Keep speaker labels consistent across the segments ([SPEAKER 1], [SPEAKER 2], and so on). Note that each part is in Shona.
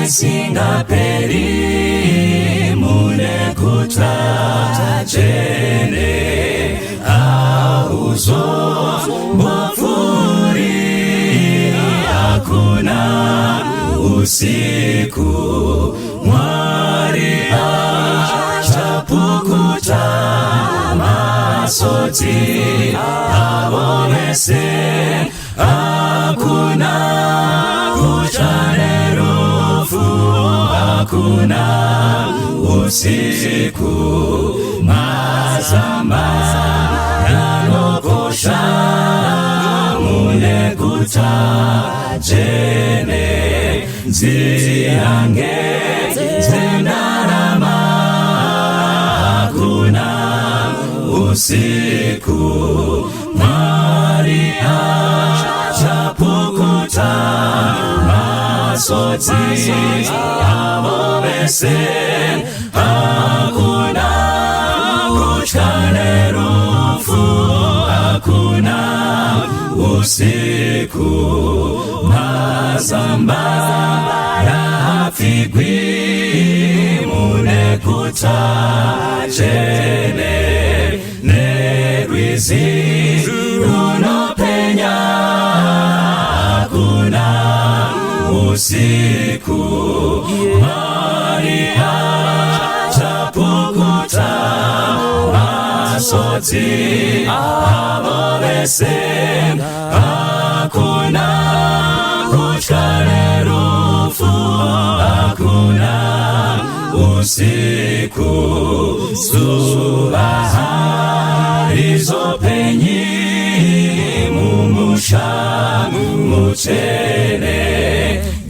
[SPEAKER 1] Isingaperi mune guta dzvene hauzombopfuuri hakuna usiku Mwari achapukuta masodzi avo vese Hakuna kutya nerufu, hakuna usiku, mazamba anokosha mune guta dzvene, nzira ngedzendarama, hakuna usiku. Mwari achapukuta masodzi avo vese, hakuna kutya nerufu, hakuna usiku, mazamba haapfigwi mune guta dzvene nerwizi runopenya hakuna usiku Mwari achapukuta masodzi avo vese hakuna kutya nerufu hakuna usiku zuva harizopenyi mumusha mutsvene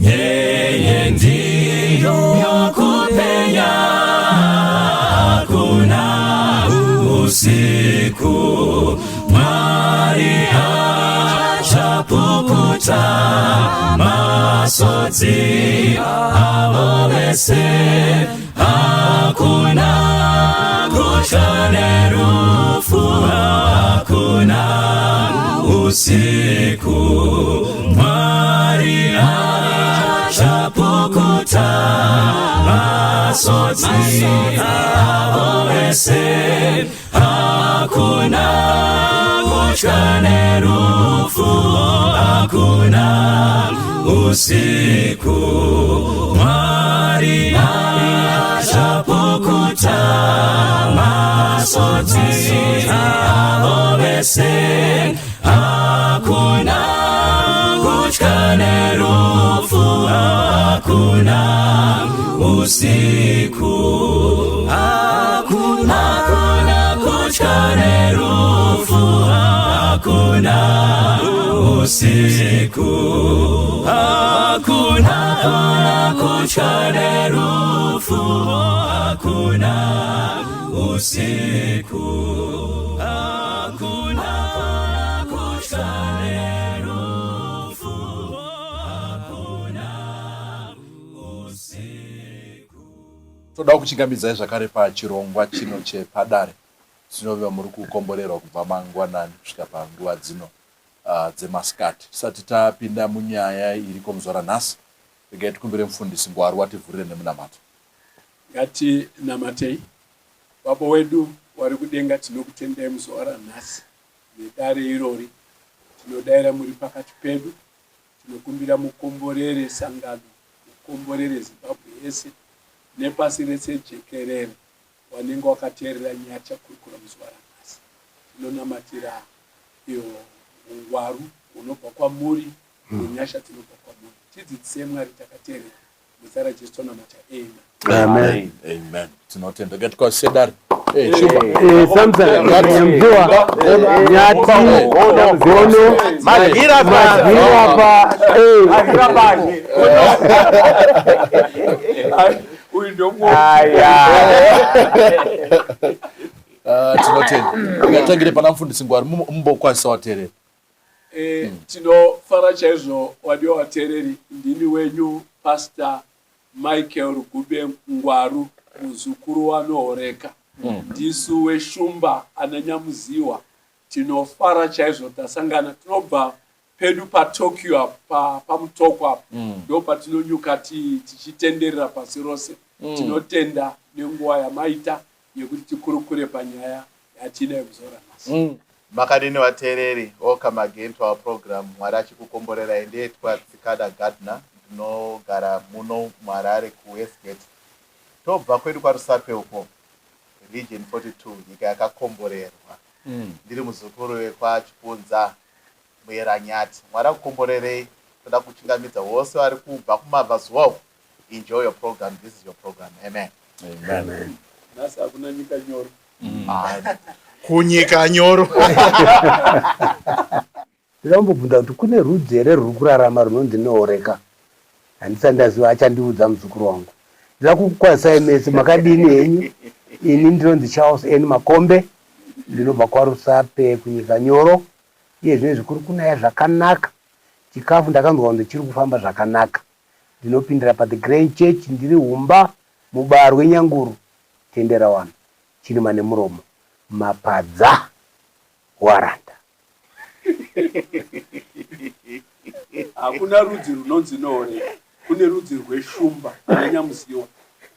[SPEAKER 1] nyenye ndiyo kupenya hakuna usiku Mwari achapukuta masodzi avo vese hakuna kutya nerufu hakuna usiku Mwari achapukuta masodzi avo vese hakuna kutya nerufu hakuna usiku Mwari achapukuta masodzi avo vese hakuna kutya nerufu hakuna usiku hakuna kutya nerufu hakuna usiku hakuna kutya nerufu hakuna usiku hakuna kutya nerufu hakuna usiku.
[SPEAKER 2] Toda kukuchingamidzai zvakare pachirongwa chino chepadare. Tinove muri kukomborerwa kubva mangwanani kusvika panguva dzino dzemasikati. Tisati tapinda munyaya iriko muzuva ranhasi, regai tikumbire mufundisi Ngwaru vativhurire nemunamato.
[SPEAKER 3] Ngatinamatei. Baba wedu wari kudenga, tinokutendai muzuva ranhasi nedare irori. Tinodaira muri pakati pedu. Tinokumbira mukomborere sangano, mukomborere Zimbabwe yese nepasi rese jekerere. Wanenge wakateerera nyaya tichakurukura muzuva ranhasi. Tinonamatira iyo ungwaru hunobva kwamuri nenyasha dzinobva kwamuri. Tidzidzisei Mwari takateerera. Muzita raJesu tonamata. Amen.
[SPEAKER 2] Amen. Amen. Tinotenda. Ngatikwazise dare. Eh, Shumba.
[SPEAKER 4] Eh, Samson, Nyamziwa, Nyati, Gono,
[SPEAKER 5] Magira
[SPEAKER 4] Magira pa, eh.
[SPEAKER 3] Uyu ndomwe.
[SPEAKER 5] Aya.
[SPEAKER 2] Ah, tinotenda. Ngatangire pana mufundisi Ngwari mumbokwazisa wateereri.
[SPEAKER 3] Tinofara chaizvo wadiwa vateereri, ndini wenyu Pastor Michael Rugube Ngwaru, muzukuru waNohoreka. Ndisu weshumba ana Nyamuziwa. Tinofara chaizvo tasangana. Tinobva Pedu paTokyo apa, paMutoko apa ndo patinonyuka tichitenderera pasi rose. Tinotenda nenguva yamaita yekuti tikurukure panyaya yatinayo muzuva ranhasi.
[SPEAKER 5] Makadini vateereri, welcome again to our program. Mwari achikukomborerai. Ndeetwa Tsikada Gardner, ndinogara muno muHarare kuWestgate. Tobva kwedu kwaRusape uko, Region 42, nyika yakakomborerwa. Ndiri muzukuru wekwaChipunza, Muyera Nyati. Mwari akukomborerei. Toda kuchingamidza vose vari kubva kumabvazuva uko. Enjoy your program. This is your program. Amen.
[SPEAKER 2] Amen.
[SPEAKER 3] Nhasi hakuna nyika nyoro.
[SPEAKER 5] Ah, kunyika nyoro.
[SPEAKER 4] Ndoda kumbobvunza kuti kune rudzi here rwuri kurarama runonzi Nooreka? Handisati ndaziva, achandiudza muzukuru wangu. Ndoda kukukwazisai mese, makadini henyu? Ini ndinonzi Charles N Makombe, ndinobva kwaRusape kunyika nyoro. Iye zvino izvi kuri kunaya zvakanaka, chikafu ndakanzwa kunzi chiri kufamba zvakanaka. Ndinopindira paThe Grain Church ndiri Humba Mubarwe Nyanguru, Tenderawana, Chirima nemuromo, Mapadza, Waranda.
[SPEAKER 3] Hakuna rudzi runonzi Nohoreka. Kune rudzi rweshumba ana Nyamuziwa.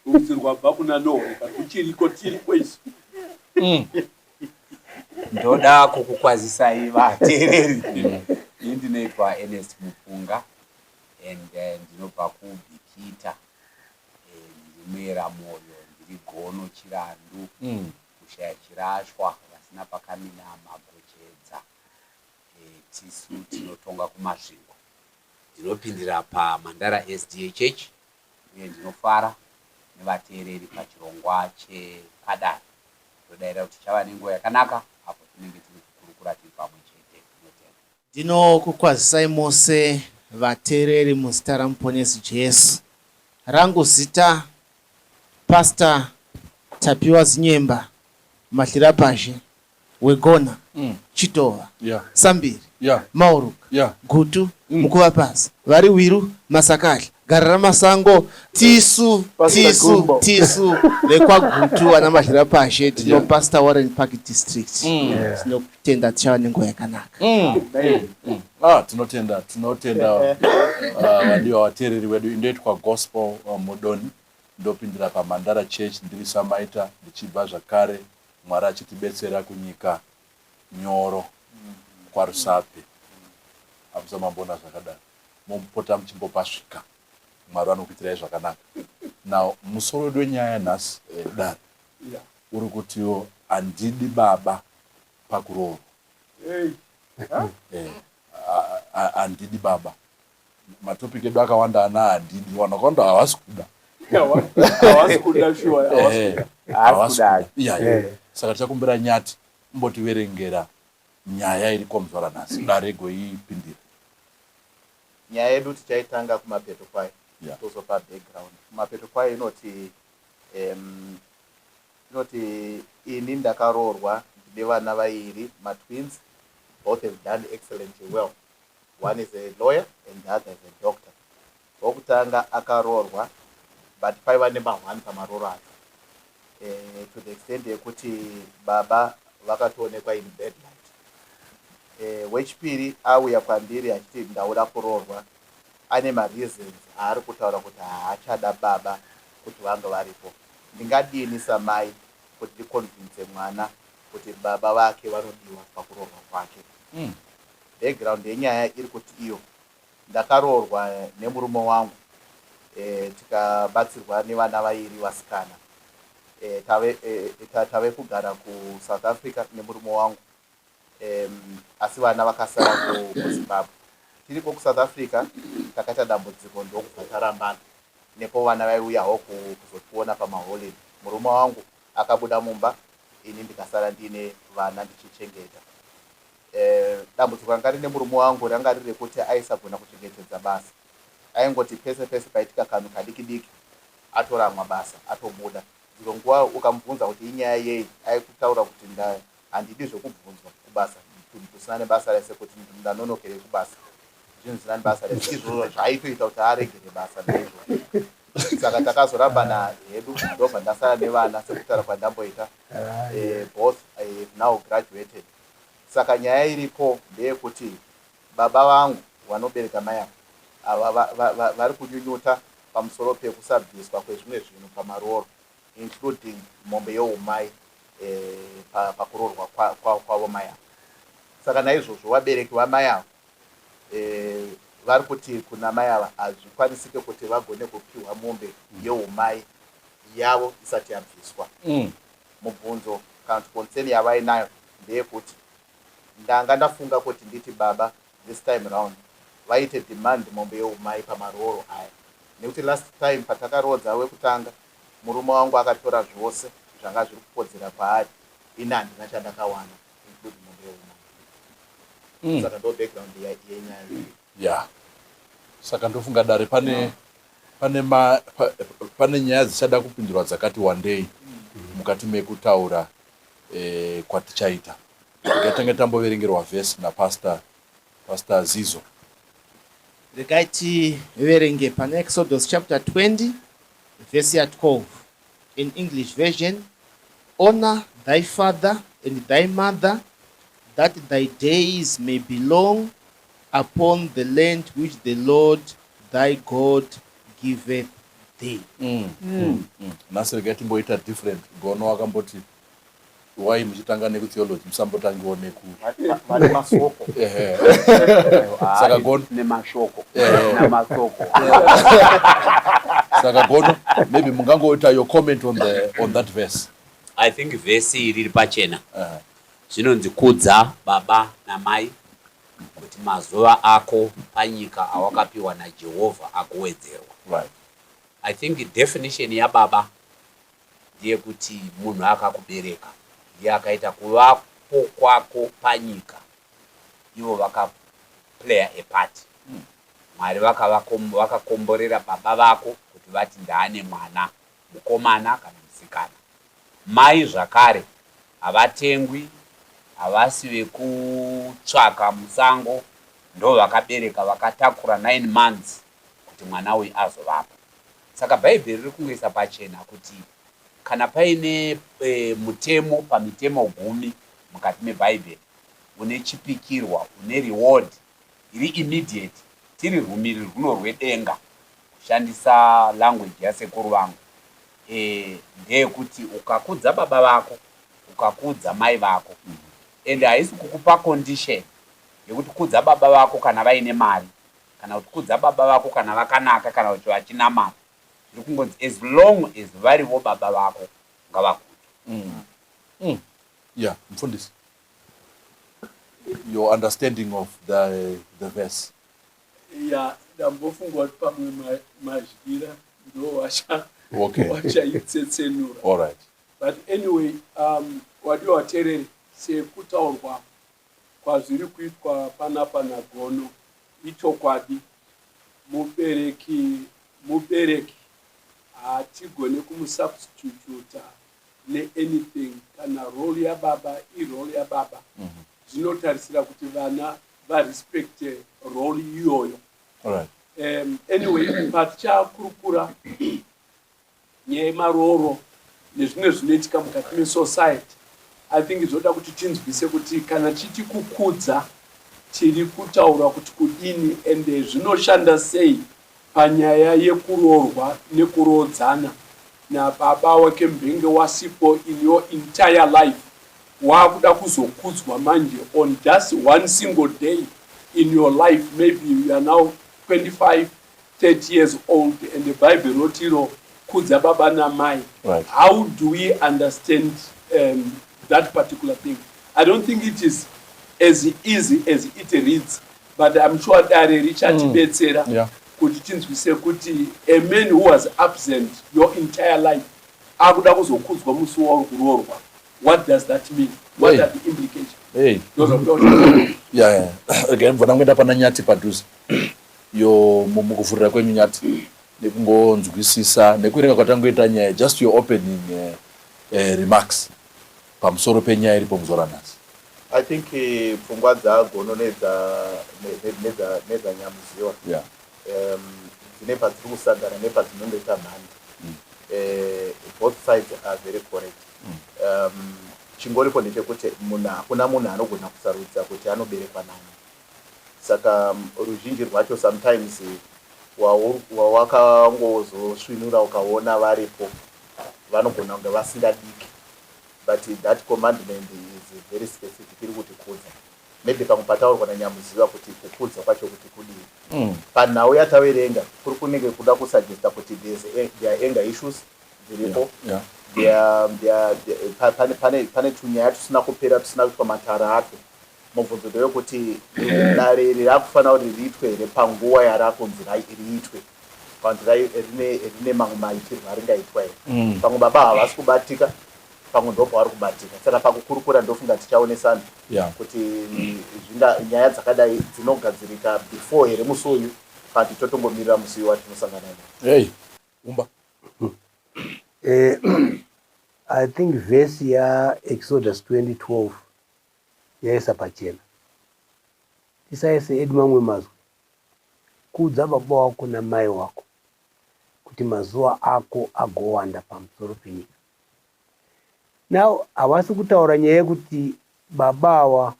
[SPEAKER 3] Rudzi rwabva kuna Nohoreka rwuchiriko tiriko isu.
[SPEAKER 6] Ndoda kukukwazisai vateereri. Ini ndinoitwa Ernest Mupunga and ndinobva kuBikita. Ndiri muera moyo, ndiri gono chirandu. Kushaya chirashwa vasina pakamina magochedza tisu tinotonga kuMasvingo. Ndinopindira paMandara SDA Church uye ndinofara nevateereri pachirongwa chepadare. Ndodaira kuti tichava nenguva yakanaka apo tinenge tiri kukurukura tiri pamwe chete. Ndinotenda.
[SPEAKER 7] Ndinokukwazisai mose vateereri muzita raMuponesi Jesu. Rangu zita Pastor Tapiwa Zinyemba Mahlirapazhe Wegona Chitova Sambiri Mauruka Gutu Mukuvapasi Variwiru Masakadla Gararamasango Tisu tisu tisu vekwaGutu vana Mahlirapazhe tino Pastor Warren Park District Tinotenda tichava nenguva yakanaka.
[SPEAKER 2] Ah, tinotenda tinotenda vadiwa vateereri wedu. Indoitwa Gospel Mudoni, ndopindira paMandara Church ndiri Samaita, ndichibva zvakare Mwari achitibetsera kunyika nyoro kwaRusape. Hamusa mamboona zvakadaro, mopota muchimbopasvika. Mwari vanokuitirai zvakanaka. Now musoro wedu wenyaya nhasi dare uri kutiwo handidi baba pakuroorwa. Handidi baba. Matopic edu akawanda ana handidi. Vanhu vakawanda havasi kuda.
[SPEAKER 3] Havasi kuda shuwa.
[SPEAKER 2] Havasi kuda. Saka tichakumbira Nyati umbotiverengera nyaya iri muzuva ranhasi. Dare goipindira.
[SPEAKER 5] Nyaya yedu tichaitanga kumapeto kwayo tozopa background. Kumapeto kwayo inoti inoti ini ndakaroorwa ndine vana vairi matwins, both have done excellently well. One is a lawyer and the other is a doctor. Wokutanga akaroorwa but paiva nemahwani pamaroro acho to the extent yekuti baba vakatoonekwa in bad light. Wechipiri auya kwandiri achiti ndauda kuroorwa, ane mareasons aari kutaura kuti haachada baba kuti vange varipo. Ndingadini samai kuti ndiconvince mwana kuti baba vake vanodiwa pakuroorwa kwake? Background yenyaya iri kuti iyo ndakaroorwa nemurume wangu tikabatsirwa nevana vairi vasikana. Tave kugara kuSouth Africa nemurume wangu asi vana vakasara kuZimbabwe. Tiriko kuSouth Africa takaita dambudziko ndokubva tarambana nepo vana vaiuyawo kuzotiona pamaholiday. Murume wangu akabuda mumba ini ndikasara ndiine vana ndichichengeta. Dambudziko ranga rine murume wangu ranga riri rekuti aisagona kuchengetedza basa. Aingoti pese pese paitika kanhu kadiki diki atoramwa basa atobuda. Dzimwe nguva ukamubvunza kuti inyaya yei aikutaura kuti handidi zvekubvunzwa kubasa tunhu tusina nebasa rese kuti ndanonokerei kubasa zvinhu zvisina nebasa rese izvozvo zvaitoita kuti aregere basa naizvozvo. Saka takazorambana hedu ndobva ndasara nevana sekutaura kwandamboita both have now graduated. Saka nyaya iripo ndeyekuti Baba vangu vanobereka mai ava ava va, va, va, vari kunyunyuta pamusoro pekusabviswa kwezvimwe zvinhu pamarooro including mombe youmai eh, pa, pakuroorwa kwavo kwa, kwa mai ava. Saka naizvozvo vabereki vamai ava eh, vari kuti kuna mai ava hazvikwanisike kuti vagone kupiwa mombe yeumai yavo isati yabviswa. Mubvunzo kana kuti concern yavainayo ndeyekuti ndanga ndafunga kuti nditi baba this time round vaite demand mombe yeumai pamarooro aya nekuti last time patakaroodza wekutanga murume wangu akatora zvose zvanga zviri kukodzera kwaari ini handina chandakawana including mombe yeumai. Saka ndo background yenyaya iyi.
[SPEAKER 2] Yeah. Saka ndofunga dare pane pane ma, pa, pane nyaya dzichada kupindurwa dzakati wandei mukati mekutaura eh, kwatichaita. Regai tange tamboverengerwa vhesi napastor Pastor Zizo.
[SPEAKER 7] Regai tiverenge pana Exodus chapter 20 verse ya 12 in English version. Honor thy father and thy mother that thy days may be long upon the land which the Lord thy God giveth thee.
[SPEAKER 2] Nhasi regai timboita different. Gono akamboti why muchitanga nekutheology musambotangiwo neku
[SPEAKER 5] Vane masoko.
[SPEAKER 2] Ehe. Saka Gono
[SPEAKER 6] Nemashoko
[SPEAKER 2] Ehe.
[SPEAKER 6] namasoko.
[SPEAKER 2] Saka Gono, maybe mungangoita your comment on that verse.
[SPEAKER 6] I think vhesi iri riri pachena. Zvinonzi kudza baba namai kuti mazuva ako panyika awakapiwa naJehovha agowedzerwa. I think definition yababa ndeyekuti munhu akakubereka ndiye akaita kuvapo kwako panyika, ivo vakaplayer a part. Mwari vakakomborera baba vako kuti vati ndaane mwana mukomana kana musikana. Mai zvakare havatengwi, havasi vekutsvaka musango, ndovakabereka vakatakura 9 months kuti mwana uyu azovapo. Saka Bhaibheri riri kungoisa pachena kuti kana paine e, mutemo pamitemo gumi mukati meBhaibheri une chipikirwa, une reward iri immediate, tiri rwumiri rwuno rwedenga, kushandisa language yasekuru vangu, e, ndeyekuti ukakudza baba vako, ukakudza mai vako, and haisi kukupa condition yekuti kudza baba vako kana vaine mari kana kuti kudza baba vako kana vakanaka kana kuti vachinamata. Zviri kungonzi as long as varivo baba vako ngavakudzwe.
[SPEAKER 2] Yeah, mfundisi, your understanding of the verse.
[SPEAKER 3] Ya, ndambofunga kuti pamwe Madyira ndo wachaitsetsenura.
[SPEAKER 2] All right.
[SPEAKER 3] But anyway, wadiwa vateereri, sekutaurwa kwazviri kuitwa panapa naGono, ichokwadi, mubereki mubereki, hatigone kumusubstituta neanything. Kana role yababa irole yababa, zvinotarisira kuti vana varespecte role iyoyo.
[SPEAKER 2] All right.
[SPEAKER 3] Anyway, patichakurukura nyaya yemaroro nezvimwe zvinoitika mukati mesociety, I think zvoda kuti tinzwise kuti kana chiti kukudza tiri kutaura kuti kudini, ende zvinoshanda sei panyaya yekuroorwa nekuroodzana nababa wake mbenge wasipo in your entire life, waakuda kuzokudzwa manje on just one single day in your life. Maybe you are now 25 30 years old and the Bible rotiro kudza baba namai. How do we understand that particular thing? I don't think it is as easy as it reads, but I'm sure dare richatibetsera kuti tinzwise kuti a man who was absent your entire life akuda kuzokudzwa musi wauri kuroorwa, what does that mean? What
[SPEAKER 2] Hey.
[SPEAKER 3] are the implications?
[SPEAKER 2] Hey.
[SPEAKER 3] Ndozvakuda kuti
[SPEAKER 2] Yeah. Regai mubva ndangoenda pana Nyati padhuze yo mukuvhurira kwenyu, Nyati, nekungonzwisisa nekuverenga kwatangoita nyaya, just your opening remarks pamusoro penyaya iripo muzuva ranhasi.
[SPEAKER 5] I think pfungwa dzaGono nedzanyamuziwa dzine padziri kusangana nepadzinondoita mhando. Both sides are very correct. Chingoripo ndechekuti munhu, hakuna munhu anogona kusarudza kuti anoberekwa nani. Saka ruzhinji rwacho sometimes wawakangozosvinura ukaona varipo vanogona kunge vasingadiki but that commandment is very specific iri kuti kudza. Maybe pamwe pataurwa naNyamuziva kuti kukudza kwacho kuti kudii. Panhau yataverenga kuri kunenge kuda kusuggesta kuti there's a, there are anger issues dziripo. There are, there are, there, pane, pane, pane tunyaya tusina kupera tusina kuitwa matara atwo. Mubvunzo ndewekuti dare iri rakufanira kuti riitwe here panguva yarakunzi riitwe kana kuti rine, rine mamwe maitirwo aringaitwa here. Pamwe baba havasi kubatika, pamwe ndopavari kubatika. Saka pakukurukura ndofunga tichaonesana kuti zvinga nyaya dzakadai dzinogadzirika before here musi uyu kana kuti totongomirira musi uyu watinosangana naye.
[SPEAKER 2] Hey, umba.
[SPEAKER 4] I think verse yaExodus 2012 yaisa pachena. Tisaise edu mamwe mazwi. Kudza baba wako namai wako kuti mazuva ako agowanda pamusoro penyika. Now havasi kutaura nyaya yekuti baba ava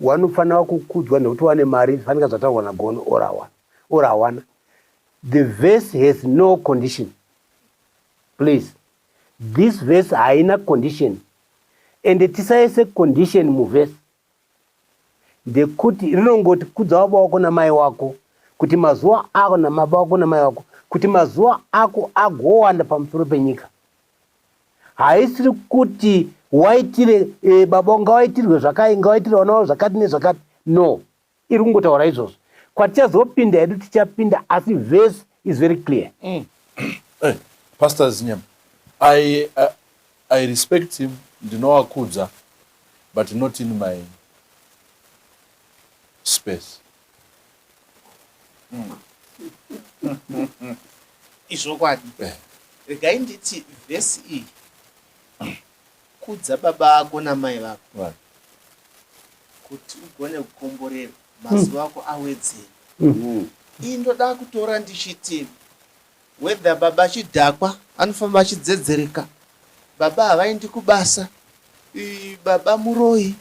[SPEAKER 4] wanofanira kukudzwa nekuti wane mari fanika zvataurwa naGono or hawana or hawana. The verse has no condition. Please. This verse haina condition. And tisaise condition muverse. Ndekuti rinongoti kudza baba wako namai wako kuti mazuva ako namaba wako namai wako kuti mazuva ako agowanda pamusoro penyika. Haisiri kuti waitire baba ngawaitirwe zvakai ngawaitire vana vavo zvakati nezvakati. No, iri kungotaura izvozvo. Kwatichazopinda hedu tichapinda, asi verse is very clear.
[SPEAKER 2] Hey, Pastor Zinyama, I respect him, ndinowakudza, but not in my space.
[SPEAKER 7] Izvokwadi. Regai nditi vhesi iyi, kudza baba ako namai vako kuti ugone kukomborerwa, mazuva ako awedzere. Iyi ndoda kutora ndichiti whether baba chidhakwa anofamba achidzedzereka, baba havaendi kubasa, baba muroyi,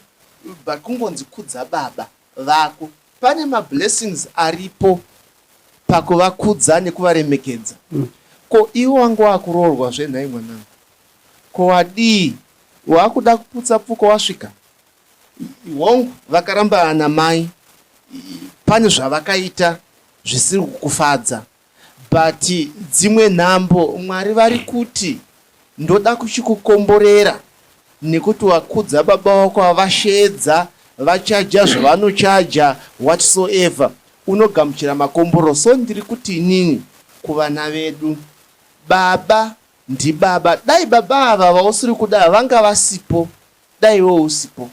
[SPEAKER 7] but kungonzi kudza baba vako. Pane mablessings aripo pakuvakudza nekuvaremekedza. Ko iwe wanga wakuroorwa zve nhai mwanangu? Ko wadii? Wakuda kuputsa pfuko wasvika? Hongu vakaramba namai, pane zvavakaita zvisiri kukufadza, but dzimwe nhambo Mwari vari kuti ndoda kuchikukomborera nekuti wakudza baba vako avasheedza vachaja zvavanochaja whatsoever, unogamuchira makomboro. So ndiri kuti inini kuvana vedu, baba ndibaba. Dai baba ava vausiri kuda vanga vasipo, dai iwe usipo,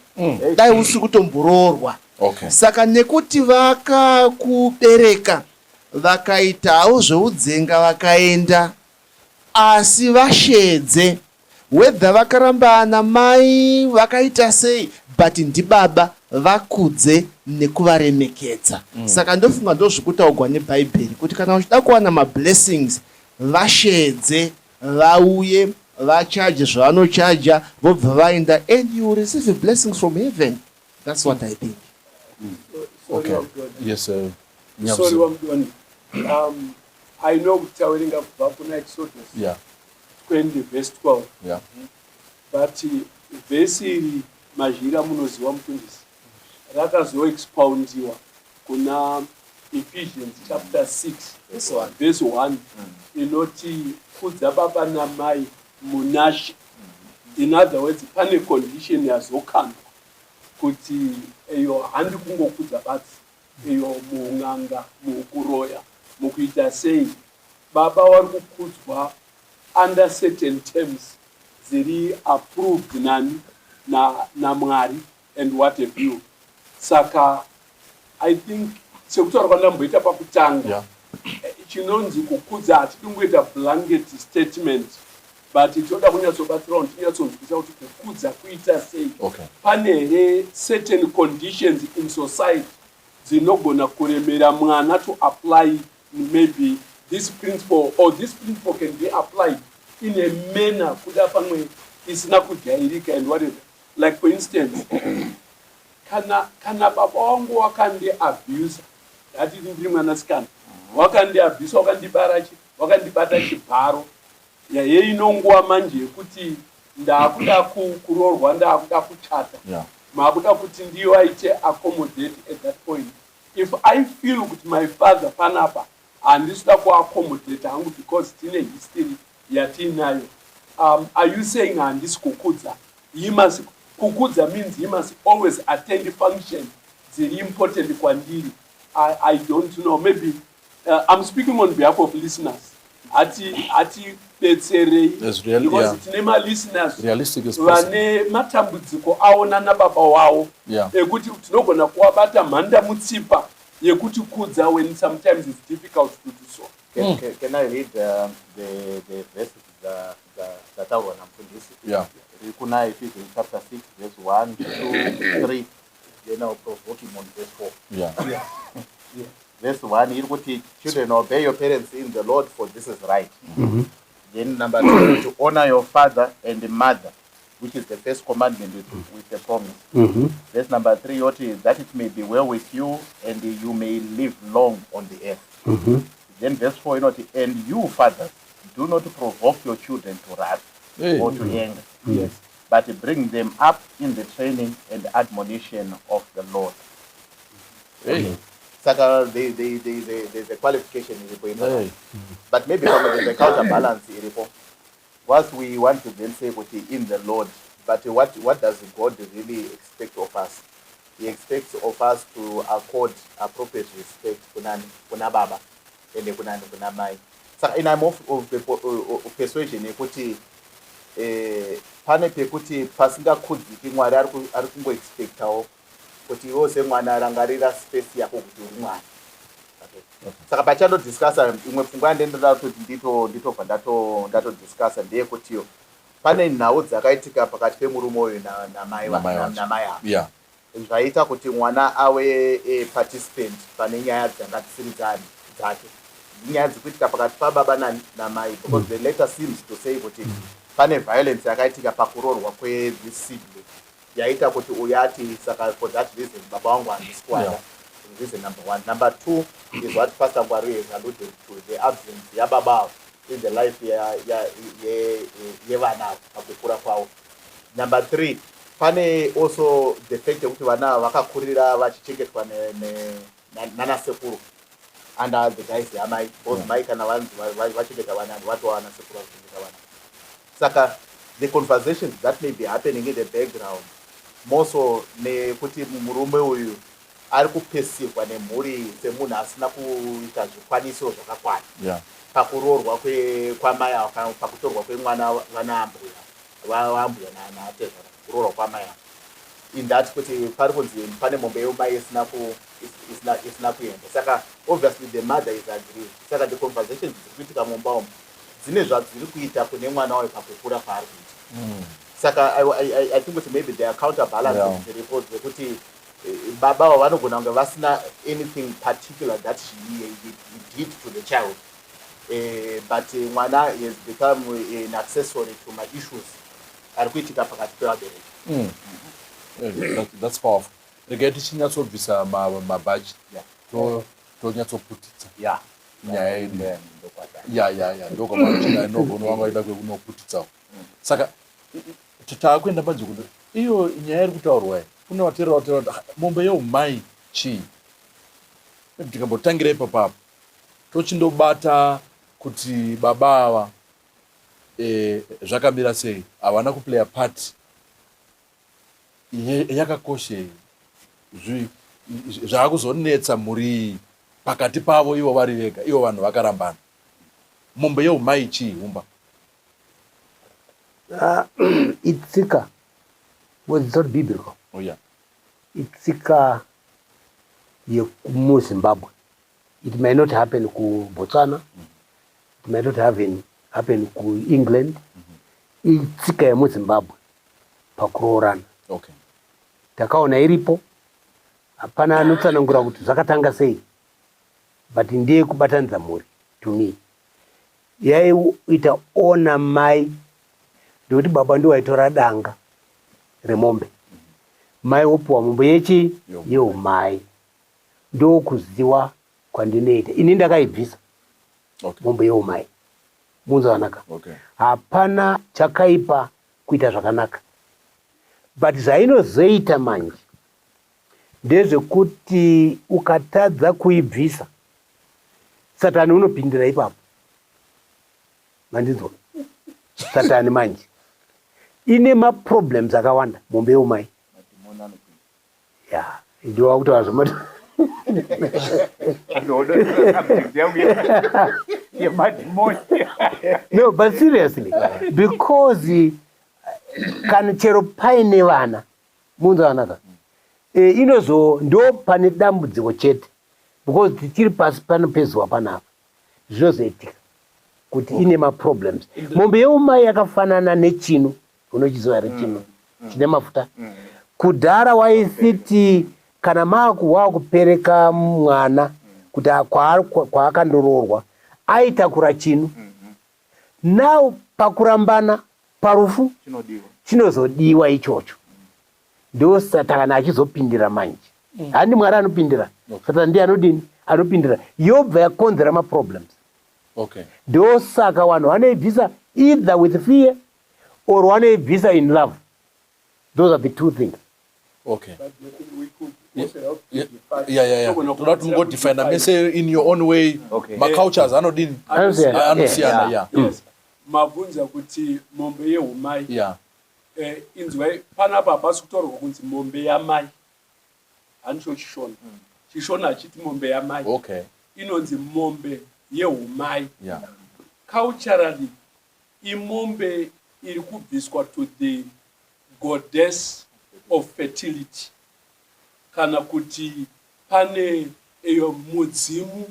[SPEAKER 7] dai usiri kutomboroorwa. Saka nekuti vakakubereka vakaitawo zveudzenga vakaenda, asi vasheedze, whether vakaramba namai vakaita sei, but ndibaba, vakudze nekuvaremekedza. Saka ndofunga ndozvikutaurwa nebhaibheri kuti kana uchida kuwana mablessings, vasheedze vauye vachaje zvavanochaja vobva vaenda, and you will receive blessings from heaven. That's what I think.
[SPEAKER 3] Sorry,
[SPEAKER 2] Okay.
[SPEAKER 3] Wamdoni.
[SPEAKER 2] Yes,
[SPEAKER 3] Sorry,
[SPEAKER 2] Nyamsi.
[SPEAKER 3] Wamdoni. I know kuti tawerenga kubva kuna Exodus 20 verse 12. But vhesi iri mazhira munoziva mufundisi rakazoexpoundiwa kuna Ephesians chapter 6
[SPEAKER 7] Verse 1.
[SPEAKER 3] Verse 1 inoti kudza baba namai munashe. In other words, pane condition yazokandwa kuti iyo handi kungokudza badzi, iyo muun'anga, mukuroya, mukuita sei, baba vari kukudzwa under certain terms dziri approved nani naMwari and what have you. Saka I think sekutaura kwandamboita pakutanga, chinonzi kukudza hatidi kungoita blanket statement, but toda kunyatsobatsira vanhu tinyatsonzwisa kuti kukudza kuita sei. Pane here certain conditions in society dzinogona kuremera mwana to apply maybe this principle, or this principle can be applied in a manner kuda pamwe isina kujairika and whatever? Like for instance, Kana kana baba wangu wakandi abuser ndati ndiri mwanasikana wakandi abuser wakandibara chi wakandibata chibharo yayeino nguva manje yekuti ndakuda kuroorwa ndakuda kuchata yeah. Makuda kuti ndivaite accommodate at that point. If I feel kuti my father panapa handisida kuaccommodate hangu because tine history yatiinayo um, are you saying handisi kukudza? He must kukudza means he must always attend function dziri important kwandiri. I, I don't know maybe uh, I'm speaking on behalf of listeners hati hatibetserei because yeah. Tine malisteners vane matambudziko avo nana baba wavo ekuti yeah. Tinogona kuwabata mhanda mutsipa yekuti kudza when sometimes it's difficult to do so.
[SPEAKER 5] Can, mm. can, can I read uh, the, the verses dzataurwa namufundisi?
[SPEAKER 2] Yeah.
[SPEAKER 5] Riri kuna Ephesians chapter 6 verse 1, 2, 3 then I'll provoke him on verse 4.
[SPEAKER 2] Yeah.
[SPEAKER 5] Yeah. Yeah. Verse 1 iri kuti children obey your parents in the Lord for this is right. Mm -hmm. Then number 2 to honor your father and mother which is the first commandment with, with a promise. Mm -hmm. Verse number 3 yoti that it may be well with you and you may live long on the earth. Mm -hmm. Then verse 4 inoti and you fathers do not provoke your children to wrath hey. or to mm -hmm. anger.
[SPEAKER 3] Yes.
[SPEAKER 5] But bring them up in the training and admonition of the Lord.
[SPEAKER 2] Hey.
[SPEAKER 5] Saka there's a qualification iripo hey. But maybe pamwe there's a counterbalance iripo. Whilst we want to then say kuti in the Lord, but what, what does God really expect of us? He expects of us to accord appropriate respect kunani, kuna baba ende kunani, kuna mai. Saka in I'm of, of the of persuasion yekuti eh, pane pekuti pasingakudziki Mwari ari kungoexpectawo kuti iwewo semwana rangarira space yako kuti uri mwana. Okay. Saka pachandodiscussa imwe pfungwa yandinoda kuti nditobva ndatodiscussa ndeyekutiyo pane nhau dzakaitika pakati pemurume uyu namai namai ava
[SPEAKER 2] yeah.
[SPEAKER 5] Zvaita kuti mwana ave a participant pane nyaya dzanga dzisiri dzake nyaya dzikuitika pakati pababa namai because mm. the letter seems to say kuti mm. pane violence yakaitika pakuroorwa kwethis sibling yaita kuti uyu ati saka for that reason baba vangu handisi kuada yeah. Reason number one. Number two is what Pastor Ngwaru has alluded to, the absence yababa in the life yevana pakukura kwavo. Number three, pane also the fact yekuti vana ava vakakurira vachichengetwa nanasekuru under the guise yamai because mai kana vanzi vachengeta vana vatova vanasekuru vachichengeta vana. Saka the conversations that may be happening in the background more so nekuti murume uyu ari kupesirwa nemhuri semunhu asina kuita zvikwanisiro zvakakwana
[SPEAKER 2] yeah.
[SPEAKER 5] Pakuroorwa kwamai ava kana pakutorwa kwemwana vanaambuya vaambuya naatezvara kuroorwa kwamai ava in that kuti pari kunzi pane mombe yemai isina isina kuenda saka obviously the mother is agree saka the conversations dziri kuitika mumba umu dzine zvadziri kuita kune mwana wayo pakukura kwaari kuita mm. Saka I, I, I think kuti maybe there are counterbalances dziripo yeah. Dzekuti eh, baba avo vanogona kunge vasina anything particular that he, he, he did to the child uh, but eh, mwana has become an accessory to my issues ari kuitika pakati pevabereki
[SPEAKER 2] mm. mm. That, that's powerful. Regai tichinyatsobvisa mabhachi yeah. Tonyatsoputitsa
[SPEAKER 5] yeah.
[SPEAKER 2] Nyaya yedu ya ya ya ndokwamachinainogona wanga waida kwekunoputitsawo saka taakuenda manje kuti iyo nyaya iri kutaurwa iyi kune vateerera vateerera kuti ah, mombe yeumai chii tikambotangira ipapapo tochindobata kuti baba ava e, zvakamira sei havana kuplaya part yakakoshei zvaakuzonetsa mhuri iyi pakati pavo ivo vari vega ivo vanhu vakarambana mombe yeumai chii humba
[SPEAKER 4] uh, itsika was it's not biblical
[SPEAKER 2] oh, yeah.
[SPEAKER 4] Itsika yekumuzimbabwe it may not happen kubotswana mm. It may not happen, happen kuengland mm -hmm. Itsika yemuzimbabwe pakuroorana
[SPEAKER 2] okay.
[SPEAKER 4] Takaona iripo hapana anotsanangura kuti zvakatanga sei but ndiye kubatanidza mhuri to me yaiita ona mai ndekuti baba ndiwo aitora danga remombe. Mai wopiwa mombe yechi yeumai. Ndokuziwa kwandinoita ini ndakaibvisa mombe yeumai. Munzwanaka? Hapana chakaipa kuita zvakanaka but zvainozoita manje ndezvekuti ukatadza kuibvisa satani unopindira ipapo. Mandinzwa? Satani manje ine maproblems akawanda mombe yeumai. Ya, ndiwo wakutaura zvema No, but seriously, because eh, kana chero paine vana munzwanaka e, inozo ndo pane dambudziko chete because tichiri pasi pano pezuva panapa zvinozoitika kuti ine maproblems. Mombe yeumai yakafanana nechinu, unochiziva here chinu chine mafuta? Kudhara waisiti kana maku wakupereka mwana kuti kwaakandoroorwa aitakura chinu. Now pakurambana parufu chinozodiwa ichocho. Ndosatani achizopindira manje. Handi Mwari anopindira. Satani ndiye anodini? Anopindira. Yobva yakonzera maproblems.
[SPEAKER 2] Okay.
[SPEAKER 4] Ndosaka vanhu vanoibvisa either with fear or vanoibvisa in love. Those are the two things.
[SPEAKER 2] Okay.
[SPEAKER 3] But we could also help to define.
[SPEAKER 2] Yeah.
[SPEAKER 3] Togona
[SPEAKER 2] Toda kuti mungodefina mese in your own way.
[SPEAKER 6] Okay.
[SPEAKER 2] Macultures anodini?
[SPEAKER 4] Anosiyana.
[SPEAKER 2] Anosiyana, yeah.
[SPEAKER 3] Yes. Mabvunza kuti mombe yehumai.
[SPEAKER 2] Yeah.
[SPEAKER 3] Eh, inzwai panapa hapasi kutaurwa kunzi mombe yamai. Handicho Chishona. Chishona hachiti mombe yamai.
[SPEAKER 2] Okay.
[SPEAKER 3] Inonzi mombe yehumai.
[SPEAKER 2] Yeah.
[SPEAKER 3] Culturally imombe iri kubviswa to the goddess of fertility kana kuti pane iyo mudzimu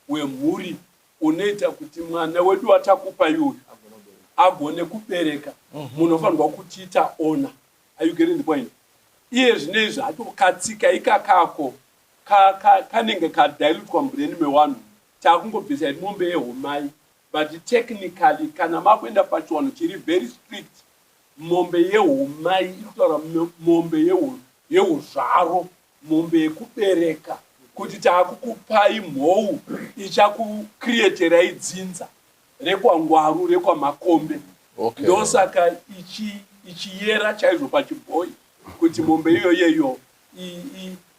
[SPEAKER 3] wemhuri unoita kuti mwana wedu watakupa iuyu agone kubereka. Munofanirwa kutiita honor. Are you getting the point? Iye zvino izvi atokatsika ikakako kanenge kadilutwa mubrain mewanhu, takungobvisa iri mombe yehumai, but technically kana makuenda pachiwanhu chiri very strict, mombe yehumai iri kutaura mombe yeuzvaro, mombe yekubereka, kuti taakukupai mhou ichakucreaterai dzinza rekwaNgwaru rekwaMakombe.
[SPEAKER 2] Okay.
[SPEAKER 3] Ndosaka ichiyera chaizvo pachibhoyi kuti mombe iyoyeyo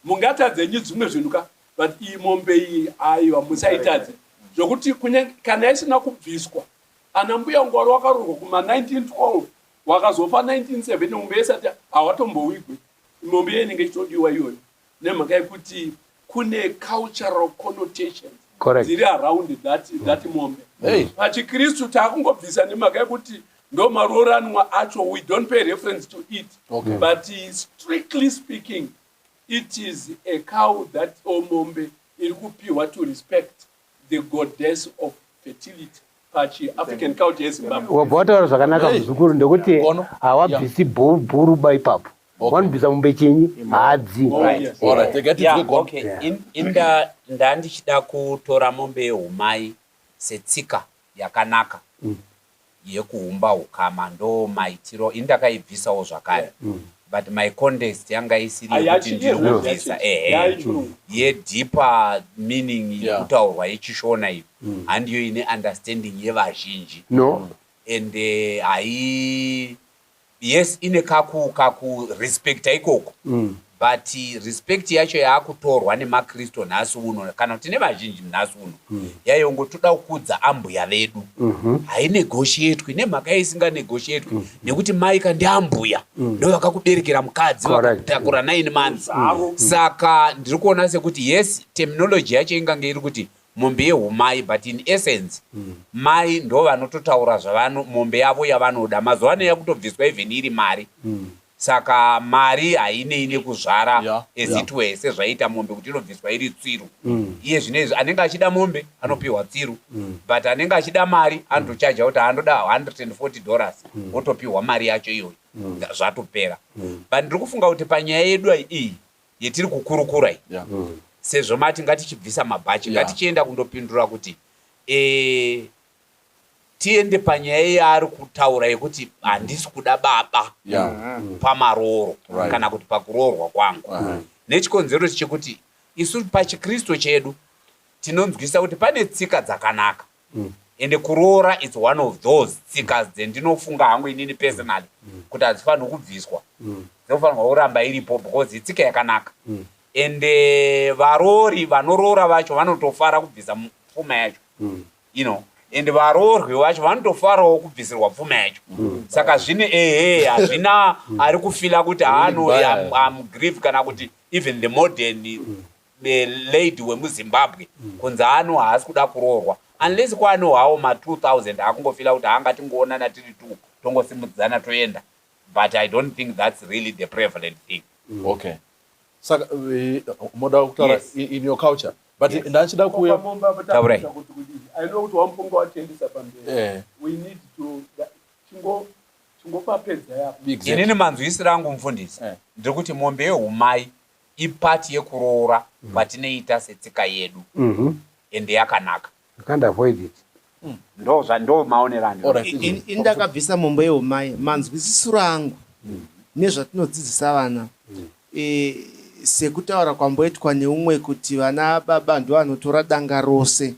[SPEAKER 3] mungatadzenyi dzimwe zvinhu ka, but iyi mombe iyi aiwa musaitadze, zvokuti kunyange kana isina kubviswa ana mbuya Ngwaru wakaroorwa kuma 1912 wakazofa 1970 mombe isati hawatombowigwe, mombe iye inenge ichitodiwa iyoyo nemhaka yekuti kune cultural connotations dziri around that mombe.
[SPEAKER 2] Hey.
[SPEAKER 3] PachiKristu takungobvisa nemhaka yekuti ndo maroranwa acho, we don't pay reference to it.
[SPEAKER 2] Okay.
[SPEAKER 3] But strictly speaking it is a cow that or mombe iri kupiwa to respect the goddess of fertility pachiAfrican culture yeZimbabwe.
[SPEAKER 4] Wabva wataura zvakanaka
[SPEAKER 2] Hey.
[SPEAKER 4] muzukuru, ndekuti
[SPEAKER 2] Gono.
[SPEAKER 4] hawabvisi bhuru ba ipapo.
[SPEAKER 2] Okay.
[SPEAKER 4] Wanobvisa mombe chinyi hadzi.
[SPEAKER 3] Oh, yes.
[SPEAKER 2] All right. Rega tinzwe
[SPEAKER 6] Yeah,
[SPEAKER 2] Gono.
[SPEAKER 6] okay. Inda ndandichida kutora mombe yehumai setsika yakanaka yekuumba ukama, ndo maitiro ini ndakaibvisawo zvakare, but my context yanga isiri yekuti ndiri kubvisa ehe yedeeper meaning iri kutaurwa yechishona iyo handiyo ine understanding yevazhinji.
[SPEAKER 4] No.
[SPEAKER 6] And hai yes ine kaku kaku respecta ikoko but respect yacho yaakutorwa nemaKristu nhasi uno kana kuti nevazhinji nhasi uno yayongotoda kukudza ambuya vedu hainegotiatwi nemhaka yaisinganegotiatwi nekuti maika ndiambuya ndo vakakuberekera mukadzi vakakutakura 9 months. Saka ndiri kuona sekuti yes terminology yacho ingange iri kuti mombe yehumai, but in essence mai ndo vanototaura zvavano mombe yavo yavanoda. Mazuva ano yakutobviswa even iri mari, saka mari hainei nekuzvara as it were sezvaiita mombe kuti inobviswa iri tsiru. Iye zvino izvi anenge achida mombe anopiwa tsiru, but anenge achida mari anotochaja kuti anoda $140 otopiwa mari yacho iyoyo, zvatopera. But ndiri kufunga kuti panyaya yedu iyi yetiri kukurukura iyi, sezvo mati ngatichibvisa mabhachi, ngatichienda kundopindura kuti e, Tiende panyaya yaari kutaura yekuti handisi kuda baba pamarooro kana kuti pakuroorwa kwangu. Nechikonzero chekuti isu pachiKristu chedu tinonzwisa kuti pane tsika dzakanaka. Ende kuroora its one of those tsika dzendinofunga hangu inini personally kuti hadzifanirwi kubviswa. Dzinofanirwa kuramba iripo because itsika yakanaka. Ende varoori vanoroora vacho vanotofara kubvisa pfuma yacho. You know, and varoorwi vacho vanotofarawo kubvisirwa pfuma yacho. Saka zvine ehe hazvina ari kufila kuti haano I'm grief kana kuti even the modern lady wemuZimbabwe kunzi ano haasi kuda kuroorwa unless kwaano hawo ma 2000 akungofila kuti haanga tingoonana tiri two tongosimudzana toenda, but I don't think that's really the prevalent thing.
[SPEAKER 2] Okay, saka moda kutaura in your culture, but ndachida kuuya
[SPEAKER 6] Taurai.
[SPEAKER 3] I know kuti wamupunga watiendesa pamberi. We need to chingopapedza yapo.
[SPEAKER 2] Exactly.
[SPEAKER 6] Inini manzwisiro angu, mufundisi, ndiri kuti mombe yehumai ipart yekuroora kwatinoita setsika yedu, ende yakanaka.
[SPEAKER 4] You can't avoid it.
[SPEAKER 6] Ndo maonero andino.
[SPEAKER 2] Alright.
[SPEAKER 7] Ini ndakabvisa mombe yeumai. Manzwisisiro angu nezvatinodzidzisa vana, sekutaura kwamboitwa neumwe kuti vana baba ndo vanotora danga rose,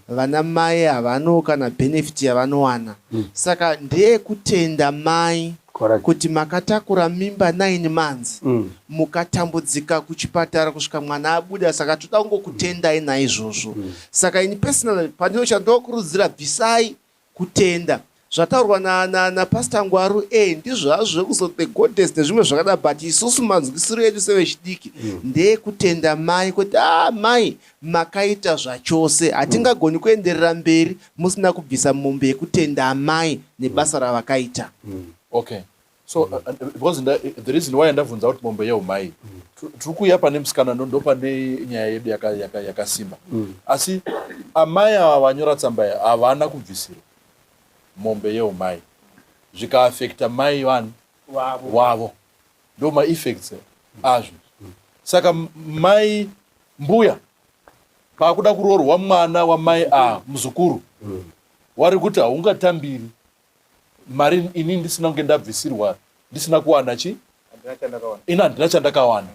[SPEAKER 7] vana mai havano kana benefit yavanowana. Saka ndeyekutenda mai kuti makatakura mimba 9 months, mukatambudzika kuchipatara kusvika mwana abuda, saka toda kungokutendai naizvozvo. Saka ini personally pandino chandokurudzira, bvisai kutenda. Zvataurwa naPastor Ngwaru, ndizvo hazvo zvekuzo the goddess nezvimwe zvakadaro, but isusu manzwisiro edu sevechidiki ndeyekutenda mai kuti a mai makaita zvachose, hatingagoni kuenderera mberi musina kubvisa mombe yekutenda amai nebasa ravakaita.
[SPEAKER 2] Okay, so because the reason why ndabvunza kuti mombe yeumai, tiri kuuya pane musikana, ndo pane nyaya yedu yakasimba. Asi amai ava vanyora tsamba iyi havana kubvisirwa mombe yeumai, zvikaafecta mai vanhu
[SPEAKER 3] wavo.
[SPEAKER 2] Wavo, ndo maeffects azvo. Saka mai mbuya paakuda kuroorwa mwana wamai a muzukuru, wari kuti haungatambiri mari ini ndisina kunge ndabvisirwa, ndisina kuwana chi
[SPEAKER 5] Handina chandakawana.
[SPEAKER 2] Ini handina chandakawana.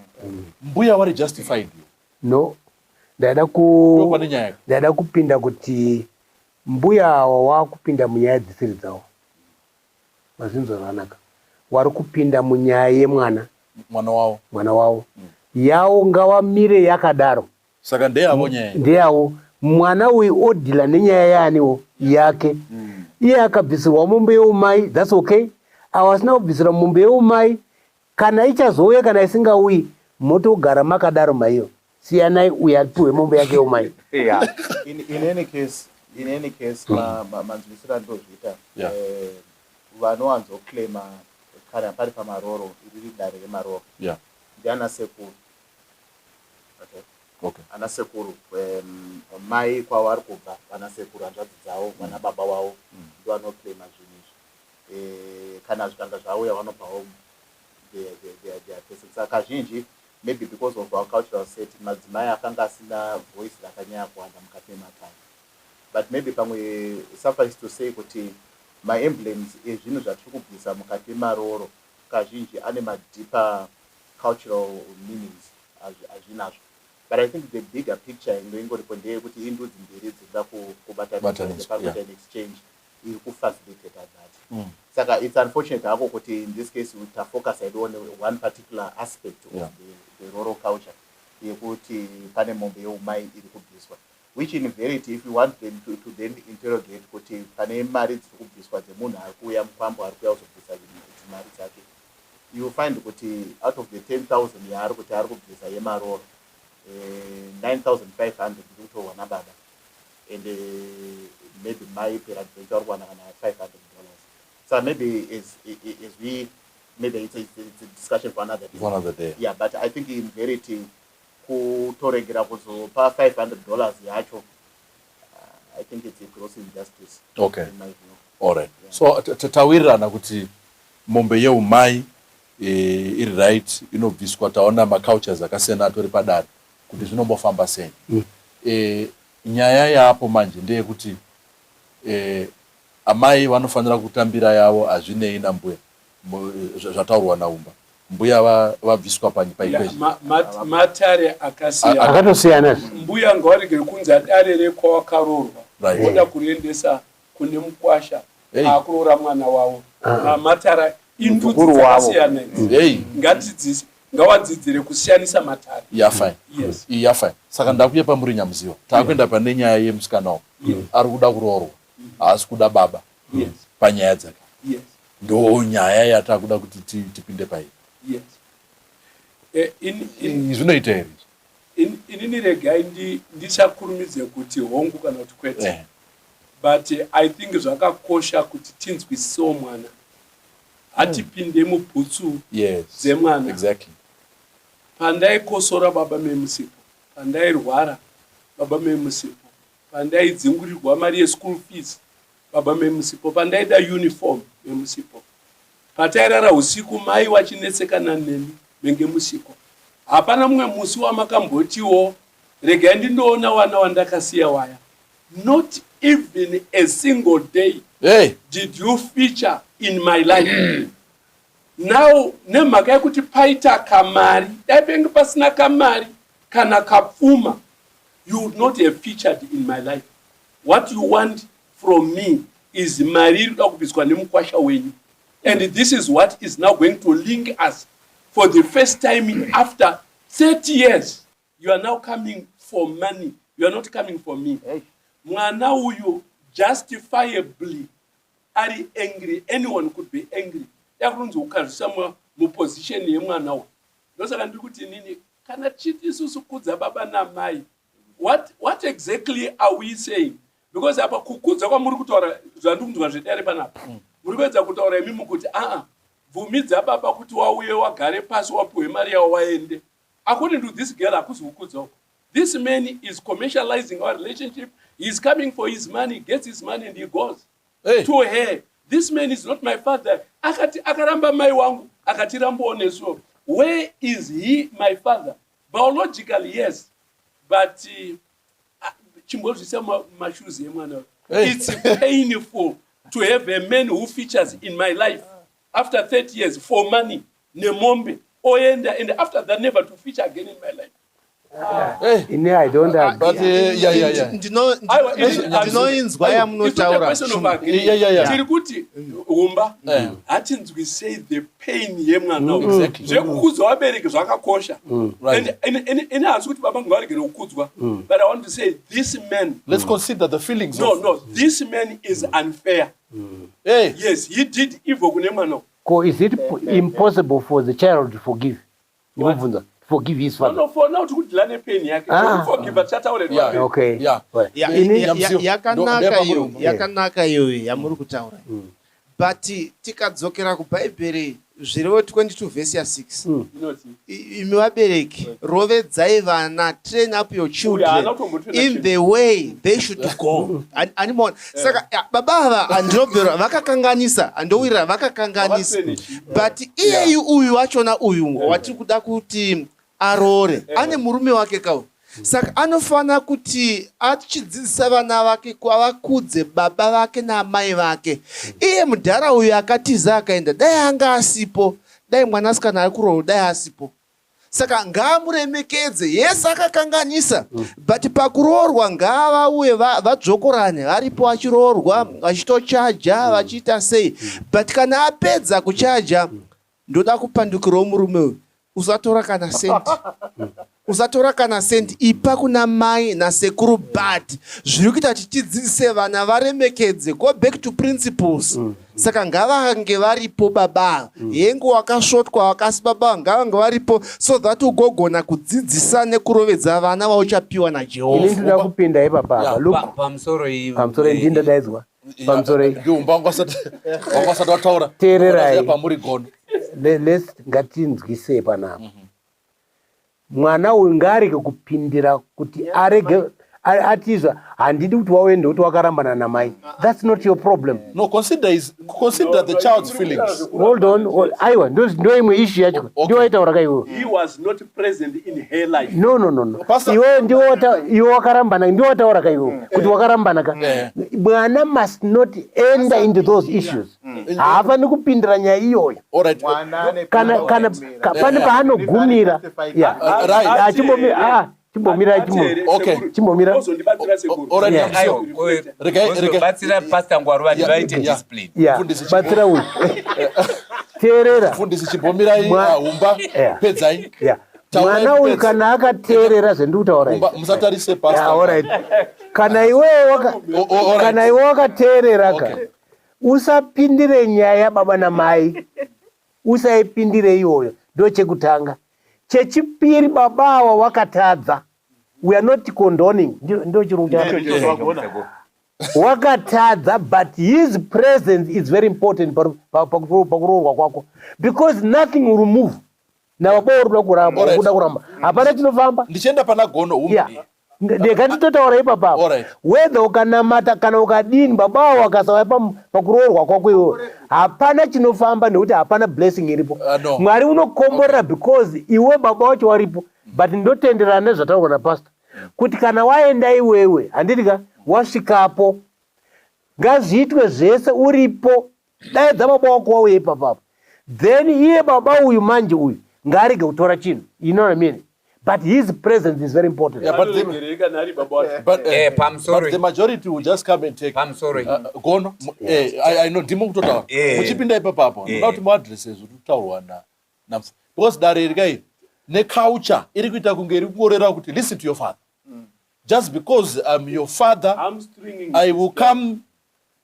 [SPEAKER 2] Mbuya wari justified?
[SPEAKER 4] No, ndaida
[SPEAKER 2] Ndo
[SPEAKER 4] ku
[SPEAKER 2] pane nyaya.
[SPEAKER 4] Ndaida kupinda kuti mbuya awa wakupinda munyaya dzisiri dzavo. Mazvinzwa zvakanaka, wari kupinda munyaya yemwana.
[SPEAKER 2] Mwana wavo.
[SPEAKER 4] Mwana wavo yawo ngawamire yakadaro.
[SPEAKER 2] Saka ndeyavo nyaya iyi.
[SPEAKER 4] Ndeyavo. Mwana uyu odhila nenyaya yaaniwo yake. Iye akabvisirwa mombe yeumai, that's okay. Awa asina kubvisirwa mombe yeumai, kana ichazouya kana isingauyi, motogara makadaro. Maiyo siyanai, uyo apiwe mombe yake yeumai.
[SPEAKER 5] In any case, manzwisiro andozviita, vanowanzoclaima kana pari pamaroro, iriri dare remaroro, ndiana sekuru, okay? Ana sekuru, mai kwavari kubva, vana sekuru, hanzvadzi dzavo, vana baba vavo, ndo vanoclaima zvinhu izvi. Kana zvikanga zvauya, vanopawo their person. Saka kazhinji, maybe because of our cultural set, madzimai akanga asina voice rakanyanya kuwanda mukati mematare. But maybe pamwe suffice to say kuti maemblems ezvinhu zvatiri kubvisa mukati memaroro kazhinji ane madeeper cultural meanings azvinazvo. But I think the bigger picture ndo ingoripo ndeyekuti indudzi mbiri dzinoda kubatanidzwa.
[SPEAKER 2] Kubatanidzwa,
[SPEAKER 5] pari kuita an exchange iri kufacilitate that. Saka it's unfortunate hako kuti in this case tafocus hedu on one particular aspect of the rural culture yekuti pane mombe yeumai iri kubviswa, which in verity, if you want them to then interrogate kuti pane mari dziri kubviswa dzemunhu ari kuuya, mukwambo ari kuuya kuzobvisa dzimari dzake, you find kuti out of the 10,000 yaari kuti ari kubvisa yemaroro, 9500 iri kutorwa nababa, and maybe mai peradventure vari kuwana kana $500. So maybe as we maybe it's a discussion for another day.
[SPEAKER 2] For another day.
[SPEAKER 5] Yeah, but I think in verity kutoregera kuzopa $500 yacho, I think it's a gross injustice in my view.
[SPEAKER 2] Alright. So tawirirana kuti mombe yeumai iri right, inobviswa. Taona macultures akasiyana atori padare kuti zvinombofamba sei. Nyaya yaapo manje ndeyekuti Amai vanofanira kutambira yavo hazvinei nambuya zvataurwa naUmba. Mbuya vabviswa paequation.
[SPEAKER 3] Matare akasiyana.
[SPEAKER 4] Akatosiyana.
[SPEAKER 3] Mbuya ngawaregere kunza dare rekwawakaroorwa voda kuriendesa kune mukwasha akuroora mwana wavo. Matara indudzi dzakasiyana idzi. Ngatidzise ngawadzidzire kusiyanisa matare.
[SPEAKER 2] Yeah fine. Yes. Yeah fine. Saka ndakuya pamuri Nyamuziwa. Takuenda pane nyaya yemusikana uyu. Ari kuda kuroorwa. Haasi kuda baba.
[SPEAKER 3] Yes.
[SPEAKER 2] Panyaya dzake.
[SPEAKER 3] Yes.
[SPEAKER 2] Ndo nyaya yatakuda kuti tipinde pairi.
[SPEAKER 3] Yes.
[SPEAKER 2] Zvinoita here?
[SPEAKER 3] Inini regai ndisakurumidze kuti hongu kana kuti kwete. But I think zvakakosha kuti tinzwisisewo mwana. Hatipinde mubhutsu dzemwana.
[SPEAKER 2] Exactly.
[SPEAKER 3] Pandaikosora baba memusipo, pandairwara baba memusipo, pandaidzingurigwa mari yeschool fees baba memusipo, pandaida uniform memusipo, patairara usiku mai wachinetsekana neni menge musiko. Hapana mumwe musi wamakambotiwo regai ndindoona wana wandakasiya waya. Not even a single day
[SPEAKER 2] hey.
[SPEAKER 3] did you feature in my life. Now nemhaka yekuti paita kamari, dai penge pasina kamari kana kapfuma, you would not have featured in my life. What you want from me is mari iri kuda kubviswa nemukwasha wenyu. And this is what is now going to link us for the first time after 30 years. You are now coming for money. You are not coming for me.
[SPEAKER 5] Hey.
[SPEAKER 3] Mwana uyu justifiably ari angry. Anyone could be angry. Yakunzi ukazvisa muposition yemwana uyu. Ndosaka ndiri kuti inini kana tichiti isusu kudza baba namai, what exactly are we saying? Because apa kukudza kwamuri kutaura zvandiri kunzwa zvedare panapa. Muri kuedza kutaura imimi kuti aa bvumidza baba kuti wauye wagare pasi wapiwe mari yawo waende. According to this girl, hakuzi kukudza uko. This man is commercializing our relationship. He is coming for his money, gets his money and he goes.
[SPEAKER 2] Hey.
[SPEAKER 3] To her, this man is not my father. Akati akaramba mai wangu, akatirambawo nesuwo. Where is he my father? Biologically, yes. But chimbozvisa mashoes emwana.
[SPEAKER 2] Hey.
[SPEAKER 3] It's painful to have a man who features in my life after 30 years for money, nemombe, oenda, and after that never to feature again in my life.
[SPEAKER 2] Hey.
[SPEAKER 4] Ini I don't agree.
[SPEAKER 2] But yeah, yeah, yeah.
[SPEAKER 7] Ndinoinzwa yamunotaura.
[SPEAKER 3] Tiri kuti umba hatinzwisei the pain yemwana uyu.
[SPEAKER 2] Exactly.
[SPEAKER 3] Zvekukudzwa vabereki zvakakosha.
[SPEAKER 2] Right.
[SPEAKER 3] And ini hanzi kuti baba ngavarege kukudzwa. But I want to say this man.
[SPEAKER 2] Let's consider the feelings.
[SPEAKER 3] No, no, this man is unfair.
[SPEAKER 2] Hey.
[SPEAKER 3] Yes, he did evil kune mwana uyu.
[SPEAKER 4] Ko is it impossible for the child to forgive? Ndinobvunza. Forgive his father.
[SPEAKER 3] No, no, for now tikudeala nepain yake.
[SPEAKER 4] Ah.
[SPEAKER 3] Forgive tichataura
[SPEAKER 2] Yeah.
[SPEAKER 4] Okay.
[SPEAKER 2] Yeah.
[SPEAKER 4] Right.
[SPEAKER 7] Ya-
[SPEAKER 4] Ini-
[SPEAKER 7] ya-
[SPEAKER 2] Nyamziyo.
[SPEAKER 7] yakanaka
[SPEAKER 2] Ndo-
[SPEAKER 7] iyo
[SPEAKER 2] ndo-
[SPEAKER 7] yakanaka iyoyo yamuri kutaura. But tikadzokera kuBhaibheri zvirevo 22 vhesi ya 6.
[SPEAKER 3] Inoti
[SPEAKER 7] Imi vabereki rovedzai vana, train up your children
[SPEAKER 3] haana kutombotraina
[SPEAKER 7] in the way they should go. Animona saka baba ava andinobvira vakakanganisa, andowirira vakakanganisa.
[SPEAKER 3] Havatraini chii.
[SPEAKER 7] But iyeyu uyu wachona uyu watiri kuda kuti aroore ane murume wake kawo. Saka anofana kuti achidzidzisa vana vake kwavakudze baba vake naamai vake. Iye mudhara uyu akatiza akaenda, dai anga asipo, dai mwanasikana ari kuroorwa dai asipo. Saka ngaamuremekedze. Yes, akakanganisa, but pakuroorwa ngaavauye vadzokorane varipo vachiroorwa, vachitochaja, vachiita sei. But kana apedza kuchaja, ndoda kupandukirawo murume uyu. Usatora kana senti. Usatora kana senti, ipa kuna mai nasekuru. But zviri kuita kuti tidzidzise vana varemekedze, go back to principles. Saka ngavange varipo baba yengu wakasvotwa wakasi baba ngavange varipo so that ugogona kudzidzisa nekurovedza vana vauchapiwa
[SPEAKER 4] Ini
[SPEAKER 7] naJehovha.
[SPEAKER 4] ndinoda kupinda ipapa apa. Look,
[SPEAKER 6] Pamusoro iyi
[SPEAKER 4] pamusoro iyi ndodaidzwa. Pamusoro iyi.
[SPEAKER 2] Ndiumba wanga usati wataura.
[SPEAKER 4] Teererai.
[SPEAKER 2] Pamuri gono.
[SPEAKER 4] Let's ngatinzwise panapa. Mwana uyu ngaarege kupindira kuti arege Atizva handidi kuti wauye ndekuti wakarambana namai. That's not your problem.
[SPEAKER 2] No, consider is consider the child's feelings.
[SPEAKER 4] Hold on. Aiwa, ndo imwe issue yacho.
[SPEAKER 2] Okay.
[SPEAKER 4] Ndiwo waitaura ka iwewe.
[SPEAKER 3] He was not present in her life.
[SPEAKER 4] No, no, no, no.
[SPEAKER 2] Pastor-
[SPEAKER 4] Iwewe ndiwo iwe wakarambana, ndiwo wataura ka iwewe kuti wakarambana ka.
[SPEAKER 2] Eh.
[SPEAKER 4] Mwana must not enter into those issues. Haafani kupindira nyaya iyoyo.
[SPEAKER 2] All right.
[SPEAKER 5] Mwana ane
[SPEAKER 4] Kana kana
[SPEAKER 5] paanogumira.
[SPEAKER 4] pane paanogumira. Yeah.
[SPEAKER 2] Uh, right.
[SPEAKER 4] Ah, chimbomira, ah, chimbomira,
[SPEAKER 3] Ati here,
[SPEAKER 4] chimbomira.
[SPEAKER 2] Okay.
[SPEAKER 3] sekuru.
[SPEAKER 4] Chimbomira.
[SPEAKER 3] Ozondibatsira sekuru.
[SPEAKER 2] All right,
[SPEAKER 4] Yeah.
[SPEAKER 2] so- Regai- regai-
[SPEAKER 6] batsira pastor Ngwaru vanhu
[SPEAKER 2] Yeah,
[SPEAKER 6] vaite
[SPEAKER 2] yeah.
[SPEAKER 6] discipline.
[SPEAKER 4] Yeah.
[SPEAKER 2] Mfundisi
[SPEAKER 4] Batsira uyu. Teerera.
[SPEAKER 2] Mfundisi chimbomirai humba
[SPEAKER 4] Yeah.
[SPEAKER 2] pedzai.
[SPEAKER 4] Yeah.
[SPEAKER 2] Taurai
[SPEAKER 4] Mwana uyu
[SPEAKER 2] mupedze.
[SPEAKER 4] kana akateerera zvendiri kutaura
[SPEAKER 2] Humba
[SPEAKER 4] izvi.
[SPEAKER 2] musatarise
[SPEAKER 4] Yeah,
[SPEAKER 2] pastor.
[SPEAKER 4] all right. Kana iwewe waka
[SPEAKER 2] All right.
[SPEAKER 4] kana iwe wakateerera ka
[SPEAKER 2] Okay.
[SPEAKER 4] usapindire nyaya yababa namai usaipindire iyoyo ndo chekutanga chechipiri baba awa wakatadza we are not condoning ndo chirungu chacho wakatadza but his presence is very important pakuroorwa kwako because nothing will move nababa uri kuda kuramba
[SPEAKER 2] Alright.
[SPEAKER 4] kuda kuramba hapana chinofamba
[SPEAKER 2] Ndichienda pana Gono humba.
[SPEAKER 4] yeah ndega nditotaura ipapapo
[SPEAKER 2] Alright.
[SPEAKER 4] whether ukanamata kana ukadini baba avo vakasauya pakuroorwa kwako iwewe hapana chinofamba nekuti hapana blessing iripo
[SPEAKER 2] No.
[SPEAKER 4] Mwari unokomborera because iwe baba wacho waripo but ndotenderana nezvataurwa napastor kuti kana waenda iwewe handiti ka wasvikapo ngazviitwe zvese uripo daidza baba wako wauye ipapapo then iye baba uyu manje uyu ngaarege kutora chinhu you know what I mean? But his presence is very important.
[SPEAKER 2] Yeah, but the,
[SPEAKER 3] Anoregereka nari baba wacho.
[SPEAKER 2] but,
[SPEAKER 6] Pamusoro.
[SPEAKER 2] but the majority will just come and take.
[SPEAKER 6] Pamusoro.
[SPEAKER 2] Gono, I know ndimo kutotaura. Muchipinda ipapapo, ndoda kuti muadrese zviri kutaurwa na because dare iri kai neculture iri kuita kunge iri kungorera kuti listen to your father. Just because I'm your father,
[SPEAKER 3] I'm stringing
[SPEAKER 2] I will come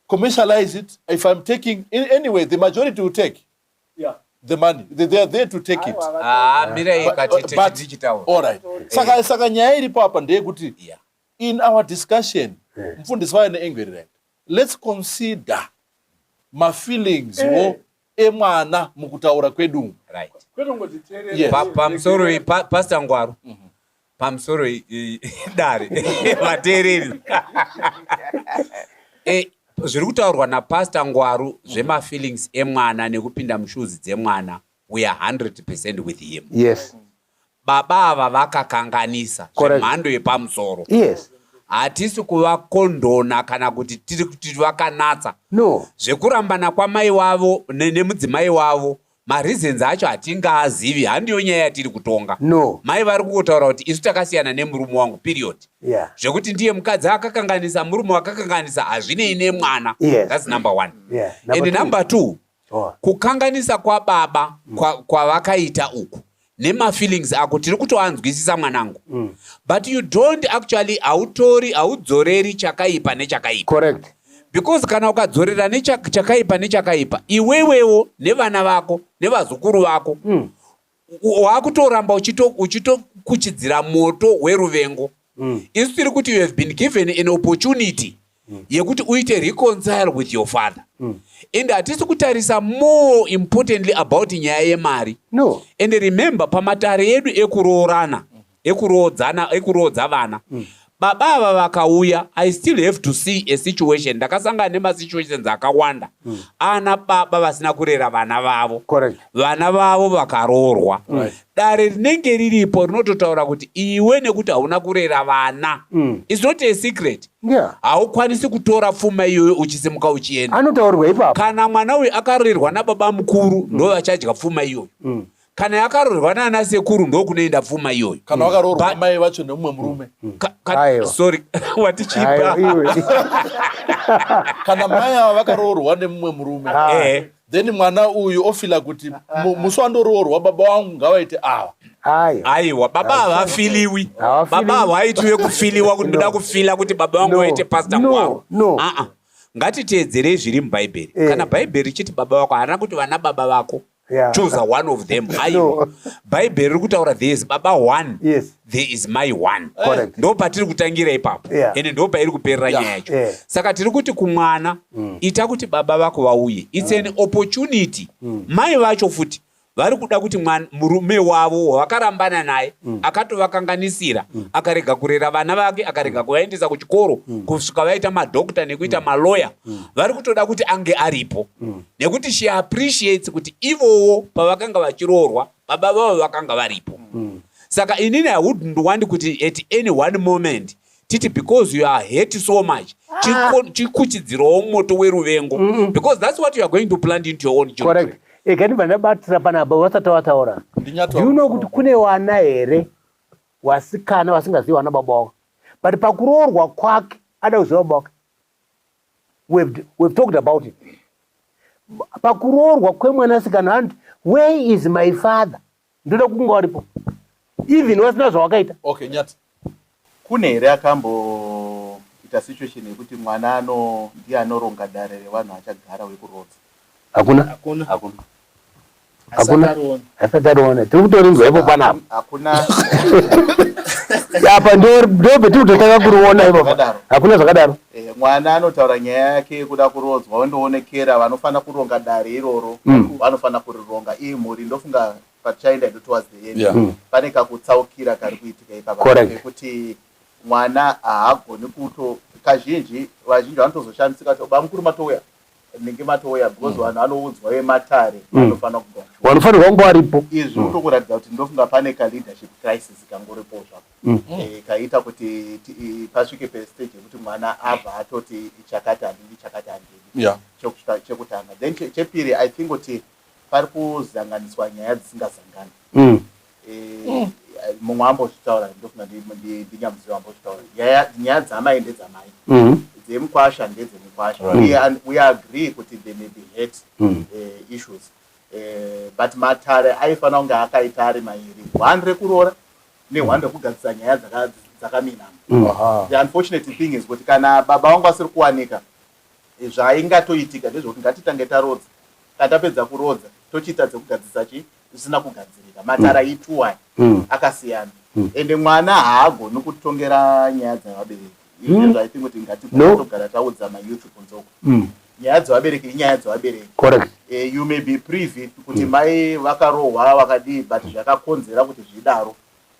[SPEAKER 2] commercialize it. If I'm taking, in, anyway, the majority will take
[SPEAKER 3] Yeah.
[SPEAKER 2] the money. They are there to take it.
[SPEAKER 6] Ah, mirai katete tichitaura.
[SPEAKER 2] All right. Saka nyaya iripo apa ndeyekuti
[SPEAKER 6] Yeah.
[SPEAKER 2] in our discussion, mufundisi vaye neangry right? Let's consider mafeelings wo emwana mukutaura kwedu.
[SPEAKER 6] Right.
[SPEAKER 3] Kwete kungoti teerera.
[SPEAKER 2] Yes.
[SPEAKER 6] Pamusoro Pastor Ngwaru. Pamusoro dare vateereri. Zviri kutaurwa naPastor Ngwaru zvemafeelings emwana nekupinda mushoes dzemwana, we are 100% with him.
[SPEAKER 4] Yes.
[SPEAKER 6] Baba ava vakakanganisa
[SPEAKER 4] Correct.
[SPEAKER 6] zvemhando yepamusoro.
[SPEAKER 4] Yes.
[SPEAKER 6] Hatisi kuvakondona kana kuti tiri kuti vakanatsa.
[SPEAKER 4] No.
[SPEAKER 6] Zvekurambana kwamai wavo nemudzimai wavo, mareasons acho hatingaazivi, handiyo nyaya yatiri kutonga.
[SPEAKER 4] No.
[SPEAKER 6] Mai vari kungotaura kuti isu takasiyana nemurume wangu, period.
[SPEAKER 4] Yeah.
[SPEAKER 6] Zvekuti ndiye mukadzi akakanganisa, murume wakakanganisa, hazvinei nemwana.
[SPEAKER 4] Yes.
[SPEAKER 6] That's number one.
[SPEAKER 4] Yeah.
[SPEAKER 6] And
[SPEAKER 4] Number two.
[SPEAKER 6] number two,
[SPEAKER 4] Oh.
[SPEAKER 6] kukanganisa kwababa kwavakaita uku nemafeelings ako tiri kutoanzwisisa mwanangu. But you don't actually, hautori, haudzoreri chakaipa nechakaipa.
[SPEAKER 4] Correct.
[SPEAKER 6] Because kana ukadzorera chakaipa nechakaipa, iwewewo nevana vako nevazukuru vako wakutoramba uchitokuchidzira moto weruvengo. Isu tiri kuti you have been given an opportunity yekuti uite reconcile with your father. And hatisi kutarisa more importantly about nyaya yemari.
[SPEAKER 4] No.
[SPEAKER 6] And remember, pamatare edu ekuroorana, ekuroodzana, ekuroodza vana, baba ava vakauya, I still have to see a situation. Ndakasangana nemasituations akawanda ana baba vasina kurera vana vavo.
[SPEAKER 4] Correct.
[SPEAKER 6] Vana vavo vakaroorwa. Dare rinenge riripo rinototaura kuti iwe nekuti hauna kurera vana. It's not a secret.
[SPEAKER 4] Yeah.
[SPEAKER 6] Haukwanisi kutora pfuma iyoyo uchisimuka uchienda.
[SPEAKER 4] Anotaurwa ipapo.
[SPEAKER 6] Kana mwana uyu akarerwa nababa mukuru, ndo vachadya pfuma iyoyo. Kana yakarerwa nana sekuru, ndo kunoenda pfuma iyoyo.
[SPEAKER 2] Kana wakaroorwa mai vacho nemumwe murume.
[SPEAKER 4] Aiwa.
[SPEAKER 6] Sorry, watichipa.
[SPEAKER 4] Aiwa, iwe.
[SPEAKER 2] Kana mai ava vakaroorwa nemumwe murume. Then mwana uyu ofila kuti musi wandoroorwa baba vangu ngavaite ava.
[SPEAKER 4] Aiwa.
[SPEAKER 6] Aiwa, baba havafiliwi.
[SPEAKER 4] Havafiliwi.
[SPEAKER 6] Baba havaitiwe kufiliwa kuti ndoda kufila kuti baba vangu
[SPEAKER 4] No.
[SPEAKER 6] vaite pastor
[SPEAKER 4] No,
[SPEAKER 6] Ngwaru.
[SPEAKER 4] no.
[SPEAKER 6] Ngatiteedzerei zviri mubhaibheri. Kana bhaibheri richiti baba vako, haana kuti vana baba vako.
[SPEAKER 4] Yeah.
[SPEAKER 6] Choose one of them. Aiwa.
[SPEAKER 4] No.
[SPEAKER 6] Bhaibheri riri kutaura there is baba one.
[SPEAKER 4] Yes.
[SPEAKER 6] There is my one.
[SPEAKER 4] Correct.
[SPEAKER 6] Ndo patiri kutangira ipapo.
[SPEAKER 4] Yeah.
[SPEAKER 6] Ende ndo pairi kuperera
[SPEAKER 2] Yeah.
[SPEAKER 6] nyaya yacho.
[SPEAKER 4] Yeah.
[SPEAKER 6] Saka tiri kuti kumwana, ita kuti baba vako vauye. It's an opportunity. Mai vacho futi. Vari kuda kuti murume wavo wavakarambana naye mm. akatovakanganisira mm. akarega kurera vana vake akarega mm. kuvaendesa kuchikoro mm. kusvika vaita madhokta nekuita mm. maloya mm. vari kutoda kuti ange aripo mm. nekuti she appreciates kuti ivowo pavakanga vachiroorwa baba vavo vakanga varipo mm. Saka inini I wouldn't want kuti at any one moment titi because you are hurt so much ah. chikuchidzirawo moto weruvengo mm. because that's what you are going to plant into your own children.
[SPEAKER 4] Correct. Ega ndibva ndabatira panapa vasati vataura. Do you know kuti kune wana here wasikana wasingazivi wana baba wako but pakuroorwa kwake ada kuziva baba wake. We've, we've talked about it. Pakuroorwa kwemwanasikana anoti where is my father? Ndoda kunga waripo even wasina zvawakaita.
[SPEAKER 2] Okay, Nyati.
[SPEAKER 5] Kune here akamboita situation yekuti mwana ano ndiye anoronga dare revanhu achagara wekuroodza?
[SPEAKER 4] Hakuna.
[SPEAKER 7] Hakuna.
[SPEAKER 4] Hakuna. Hakuna. Asati ariona. Tiri kutorinzwa ipo panapa.
[SPEAKER 5] Hakuna.
[SPEAKER 4] Apa ndo ndo petiri kutotanga kuriona ipo. Hakuna zvakadaro.
[SPEAKER 5] Eh, mwana anotaura nyaya yake yekuda kuroodzwa ondoonekera vanofanira kuronga dare iroro mm. vanofanira kurironga iyi mhuri ndofunga patichaenda hedu towards the end yeah. mm. pane kakutsaukira kari kuitika ipapa kekuti mwana haagoni kuto kazhinji vazhinji vanotozoshamisika kuti bamukuru matouya ndinge matouya because mm. vanhu vanoudzwa vematare mm. vanofanira kunge
[SPEAKER 4] vanofanirwa kunge varipo
[SPEAKER 5] izvi mm. kutokuratidza kuti ndofunga pane kaleadership crisis kangoripo zvako mm. e, kaita kuti pasvike pestage yekuti mwana abva atoti chakati handidi chakati handidi
[SPEAKER 2] yeah.
[SPEAKER 5] Chekutanga then chepiri i think kuti pari kuzanganiswa nyaya dzisingazangani
[SPEAKER 4] mm.
[SPEAKER 5] E, mumwe ambozvitaura ndofunga ndinyamuziva ambozvitaura nyaya dzamai ndedzamai mm. dzemukwasha ndedzemukwasha right. we, we agree kuti there may be hate mm. uh, issues uh, but matare aifanira kunge akaita ari mairi one rekuroora nehwani rekugadzisa nyaya dzakaminama mm. The unfortunate thing is kuti kana baba vangu vasiri kuwanika eh, zvaingatoitika ndezvekuti ngatitange tarodza kana tapedza kurodza tochiita dzekugadzisa chi zvisina kugadzirika matara mm. ituwai mm. akasiyana mm. ende mwana haagoni kutongera nyaya dzevabereki mm. izvo i think kuti ngatitogara taudza mayouth kunzoko mm. Nyaya dzevabereki inyaya dzevabereki.
[SPEAKER 4] Correct.
[SPEAKER 5] Eh, you may be privy kuti mm. mai vakarohwa vakadii but zvakakonzera kuti zvidaro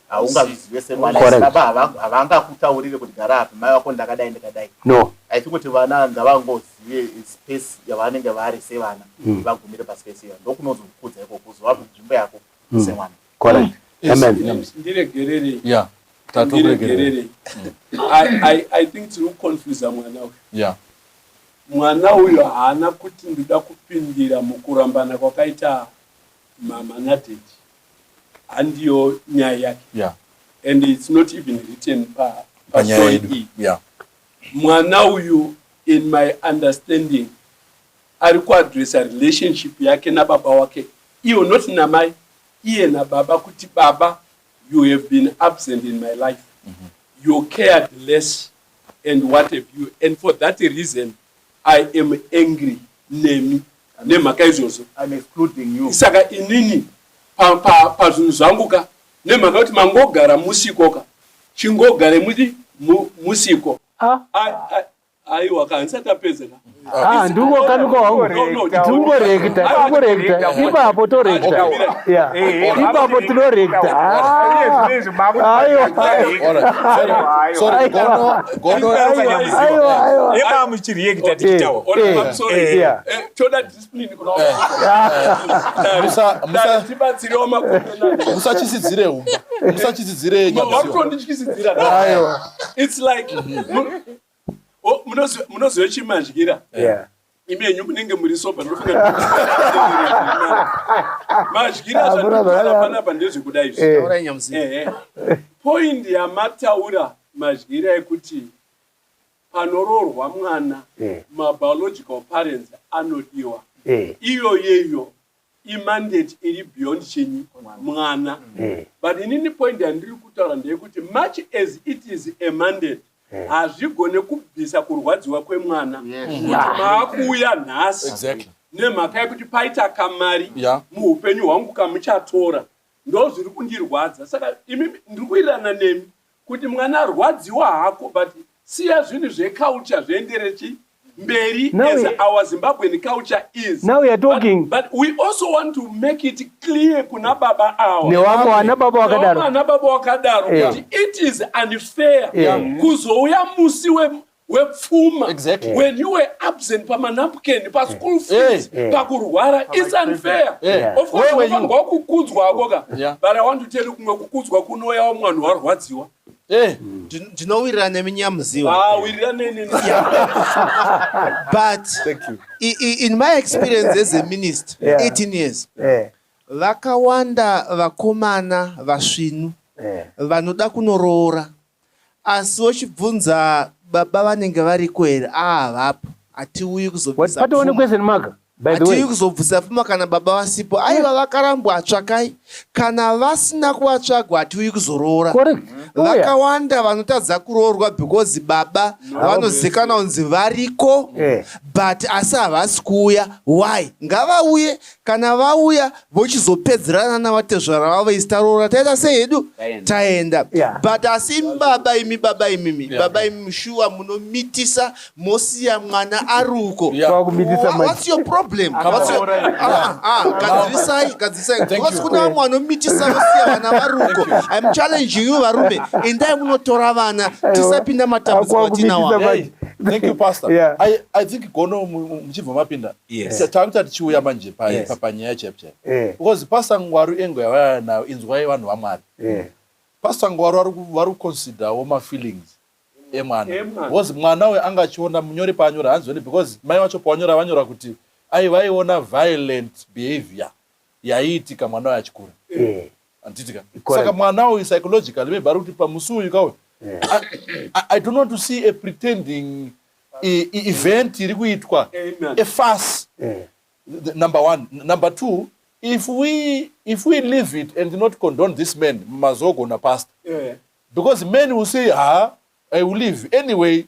[SPEAKER 5] haungazvizive semwana baba havangakutaurire kuti gara apa mai vako ndakadai ndikadai
[SPEAKER 4] no
[SPEAKER 5] i think kuti vana ngavangozive space yavanenge vari sevana mm. vagumire paspace iyo ndokunozokudza ikoko kuzova nzvimbo yako mm. semwana
[SPEAKER 4] correct amen
[SPEAKER 3] ndiregererei
[SPEAKER 2] yeah
[SPEAKER 3] ndiregererei i i think tiri kuconfusa mwana uyu
[SPEAKER 2] yeah
[SPEAKER 3] Mwana uyu haana kuti ndoda kupindira mukurambana kwakaita mhamha nadaddy handiyo nyaya yake
[SPEAKER 2] yeah.
[SPEAKER 3] and it's not even written pa
[SPEAKER 2] panyaya
[SPEAKER 3] pa
[SPEAKER 2] yedu
[SPEAKER 3] iyi
[SPEAKER 2] yeah.
[SPEAKER 3] Mwana uyu in my understanding ari kuadressa relationship yake nababa wake iyo not namai iye nababa kuti baba you have been absent in my life mm -hmm. you cared less and what have you and for that reason I am angry nemi nemhaka izvozvo
[SPEAKER 5] I'm excluding you.
[SPEAKER 3] Saka inini pazvinhu pa, pa zvangu ka nemhaka yekuti mangogara musiko ka chingogare muti musiko
[SPEAKER 4] ah.
[SPEAKER 3] Aiwa ka handisati tapedza ka.
[SPEAKER 4] Ah, ndingokanuka wangu. Tingorekta, tingorekta. Ipapo torekta. Yeah. Ipapo tinorekta. Ah. Aiwa.
[SPEAKER 2] Sorry, gono gono
[SPEAKER 4] aiwa aiwa.
[SPEAKER 6] Ema muchirekta tichitaura.
[SPEAKER 4] Eh,
[SPEAKER 3] Sorry.
[SPEAKER 4] Yeah.
[SPEAKER 3] Toda discipline kuna.
[SPEAKER 2] Musa musa
[SPEAKER 3] tibatsirewo makomena.
[SPEAKER 2] Musachisidzire humba. Musachisidzire nyama.
[SPEAKER 3] Wakutondityisidzira.
[SPEAKER 4] Aiwa.
[SPEAKER 3] It's like Oh, munoziva chimadyira
[SPEAKER 4] yeah.
[SPEAKER 3] imi henyu munenge muri soba ndofunga madyira zvandikutaura panapa ndezvekuda izvi
[SPEAKER 4] eh.
[SPEAKER 3] Point yamataura madyira ekuti panoroorwa mwana
[SPEAKER 4] eh.
[SPEAKER 3] mabiological parents anodiwa
[SPEAKER 4] eh.
[SPEAKER 3] iyo yeyo imandate iri beyond chinyi mwana
[SPEAKER 4] mm.
[SPEAKER 3] But inini point yandiri kutaura ndeyekuti much as it is a mandate
[SPEAKER 4] eh.
[SPEAKER 3] hazvigone kubvisa kurwadziwa kwemwana kuti maakuuya nhasi
[SPEAKER 2] exactly.
[SPEAKER 3] Nemhaka yekuti paita kamari
[SPEAKER 2] yeah.
[SPEAKER 3] Muupenyu hwangu kamuchatora ndozviri kundirwadza saka imi ndiri kuwirirana nemi kuti mwana arwadziwa hako but siya zvinhu zveculture zviendere chi mberi
[SPEAKER 4] Now
[SPEAKER 3] as
[SPEAKER 4] we-
[SPEAKER 3] our Zimbabwean culture is.
[SPEAKER 4] Now we are talking.
[SPEAKER 3] But we also want to make it clear kuna baba awa.
[SPEAKER 4] Newamwe vana baba wakadaro.
[SPEAKER 3] Vana baba wakadaro
[SPEAKER 4] Eh.
[SPEAKER 3] kuti it is unfair
[SPEAKER 4] Eh.
[SPEAKER 3] kuzouya musi we wepfuma
[SPEAKER 2] Exactly.
[SPEAKER 3] when you were absent pamanapkin paschool fees
[SPEAKER 4] Eh.
[SPEAKER 3] pakurwara it's unfair
[SPEAKER 2] Eh.
[SPEAKER 3] of course
[SPEAKER 2] Where were you?
[SPEAKER 3] unofanirwa kukudzwa akoka
[SPEAKER 2] Yeah.
[SPEAKER 3] but i want to tell you kumwe kukudzwa kunouyawo mwanhu warwadziwa
[SPEAKER 2] Eh,
[SPEAKER 7] Ndinowirirana nemi Nyamuziwa.
[SPEAKER 3] Ah, wirira neni
[SPEAKER 7] But
[SPEAKER 2] thank you.
[SPEAKER 7] in my experience as a minister,
[SPEAKER 4] Yeah.
[SPEAKER 7] 18 years,
[SPEAKER 4] Eh,
[SPEAKER 7] vakawanda vakomana vasvinu
[SPEAKER 4] eh.
[SPEAKER 7] vanoda kunoroora asi wochibvunza baba vanenge variko here ah havapo hatiuyi
[SPEAKER 4] What-
[SPEAKER 7] kuzobvisa
[SPEAKER 4] patoone
[SPEAKER 7] pfuma
[SPEAKER 4] question mark by the way
[SPEAKER 7] hatiuyi kuzobvisa pfuma kana baba vasipo aiwa vakarambwa tsvakai kana vasina kuvatsvagwa hatiuyi kuzoroora
[SPEAKER 4] correct Oh, yeah.
[SPEAKER 7] vakawanda vanotadza kuroorwa because baba vanozikanwa kunzi variko
[SPEAKER 4] Eh.
[SPEAKER 7] but asi havasi kuuya why ngavauye kana vauya vochizopedzerana navatezvara vavo isi taroora taita sei hedu
[SPEAKER 6] Taenda.
[SPEAKER 7] taenda
[SPEAKER 4] Yeah.
[SPEAKER 7] but asi imi baba imi baba imimi baba imi shuwa munomitisa mosiya mwana ari uko
[SPEAKER 2] Yeah.
[SPEAKER 4] Kwakumitisa manje.
[SPEAKER 7] What's your problem? What's your... Ah, ah, gadzirisai gadzirisai
[SPEAKER 2] Thank
[SPEAKER 7] because
[SPEAKER 2] you.
[SPEAKER 7] kune vamwe vanomitisa vosiya vana vari uko I'm challenging you varume endai munotora vana tisapinda matambudziko
[SPEAKER 4] Kwakumitisa
[SPEAKER 7] atinawo
[SPEAKER 4] manje.
[SPEAKER 2] Thank you, Pastor.
[SPEAKER 4] Yeah.
[SPEAKER 2] I think gono muchibva mapinda.
[SPEAKER 6] Yes.
[SPEAKER 2] Takuti tichiuya manje
[SPEAKER 6] Yes.
[SPEAKER 2] panyaya chaipo chaipo.
[SPEAKER 4] Eh,
[SPEAKER 2] Because Pastor Ngwaru engo yavaya nayo inzwai vanhu vaMwari.
[SPEAKER 4] eh.
[SPEAKER 2] Pastor Ngwaru vari kuconsiderwo mafeelings emwana.
[SPEAKER 3] Emwana.
[SPEAKER 2] Because mwana uyu anga achiona munyori paanyora hanzoni because mai vacho pavanyora vanyora kuti ai vaiona violent behavior yaiitika mwana uyu achikura.
[SPEAKER 4] Eh.
[SPEAKER 2] Handitika.
[SPEAKER 4] Correct.
[SPEAKER 2] Saka mwana uyu psychologically maybe ari kuti pamusi uyu kauyu I don't want to see a pretending event iri kuitwa
[SPEAKER 3] Amen.
[SPEAKER 2] a farce
[SPEAKER 4] Eh.
[SPEAKER 2] Number one. Number two, if we leave it and not condone this man, mazogona pastor,
[SPEAKER 3] Eh.
[SPEAKER 2] because men will say, ah, I will leave anyway.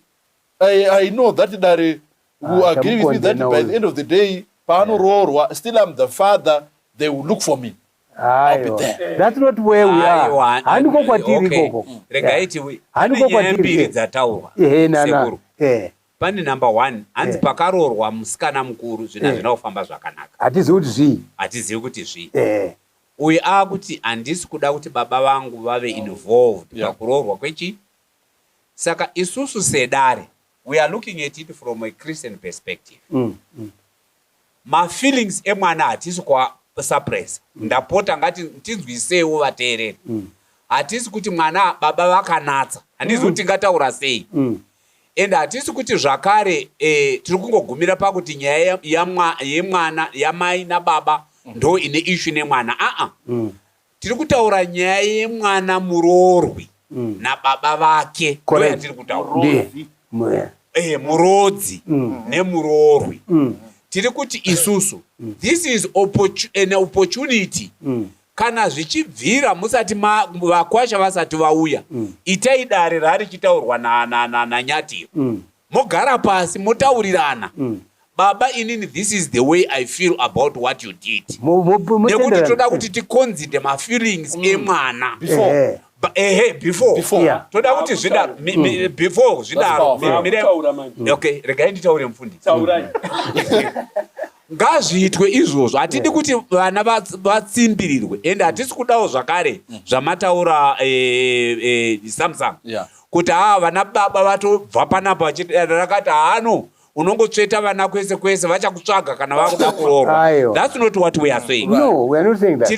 [SPEAKER 2] I know that dare will
[SPEAKER 4] Ah,
[SPEAKER 2] agree with me that
[SPEAKER 4] tamukondena
[SPEAKER 2] by
[SPEAKER 4] uyu.
[SPEAKER 2] the end of the day, paanoroorwa, still I'm the father, they will look for me.
[SPEAKER 4] Aiwa.
[SPEAKER 2] there.
[SPEAKER 4] That's not where we are.
[SPEAKER 6] Aiwa,
[SPEAKER 4] Handiko kwatiri
[SPEAKER 6] okay.
[SPEAKER 4] ikoko.
[SPEAKER 6] Regai tiwe.
[SPEAKER 4] Handiko
[SPEAKER 6] Pane nyaya
[SPEAKER 4] kwatiri,
[SPEAKER 6] mbiri
[SPEAKER 4] eh.
[SPEAKER 6] dzataurwa.
[SPEAKER 4] Ehe, nana.
[SPEAKER 6] Sekuru.
[SPEAKER 4] Eh.
[SPEAKER 6] Pane number one, hanzi
[SPEAKER 4] Eh.
[SPEAKER 6] pakaroorwa musikana mukuru zvinhu
[SPEAKER 4] Eh.
[SPEAKER 6] hazvina kufamba zvakanaka.
[SPEAKER 4] Hatizivi kuti zvii.
[SPEAKER 6] Hatizivi kuti zvii.
[SPEAKER 4] Eh.
[SPEAKER 6] Uyu aakuti handisi kuda kuti baba vangu vave involved
[SPEAKER 2] Yeah.
[SPEAKER 6] pakuroorwa kwechi. Saka isusu sedare, we are looking at it from a Christian perspective. Mafeelings emwana hatisi kuasuppressa. Ndapota ngati tinzwisewo vateereri. Hatisi kuti mwana baba vakanatsa. Handizi kuti tingataura sei. And hatisi kuti zvakare tiri kungogumira pakuti nyaya yemwana yamai nababa ndo ine issue nemwana. Aa. Tiri kutaura nyaya yemwana muroorwi nababa vake. Ndo
[SPEAKER 4] Correct.
[SPEAKER 6] yatiri kutaura.
[SPEAKER 4] Ndiye. Mwe.
[SPEAKER 6] Murodzi nemuroorwi. Tiri kuti isusu this is an opportunity. Kana zvichibvira musati vakwasha vasati vauya, itai dare rarichitaurwa naNyatiro. Mogara pasi motaurirana. Baba inini, this is the way I feel about what you did. Nekuti
[SPEAKER 4] Motenderana.
[SPEAKER 6] toda kuti ticonsider mafeelings emwana.
[SPEAKER 2] Before.
[SPEAKER 4] Eh.
[SPEAKER 6] Ehe, before.
[SPEAKER 2] Before.
[SPEAKER 4] Yeah.
[SPEAKER 6] Toda kuti zvidaro before zvidaro.
[SPEAKER 2] powerful.
[SPEAKER 3] Makutaura manje.
[SPEAKER 6] Okay, regai nditaure mufundisi.
[SPEAKER 3] Taurai.
[SPEAKER 6] Ngazviitwe izvozvo. Hatidi kuti vana vatsimbirirwe, ende hatisi kudawo zvakare zvamataura Samsung kuti haa vana baba vatobva panapa vachiti rakati haano unongotsveta vana kwese kwese vachakutsvaga kana vakuda kuroorwa.
[SPEAKER 4] Aiwa.
[SPEAKER 6] That's not what we are saying.
[SPEAKER 4] No, we are not saying that.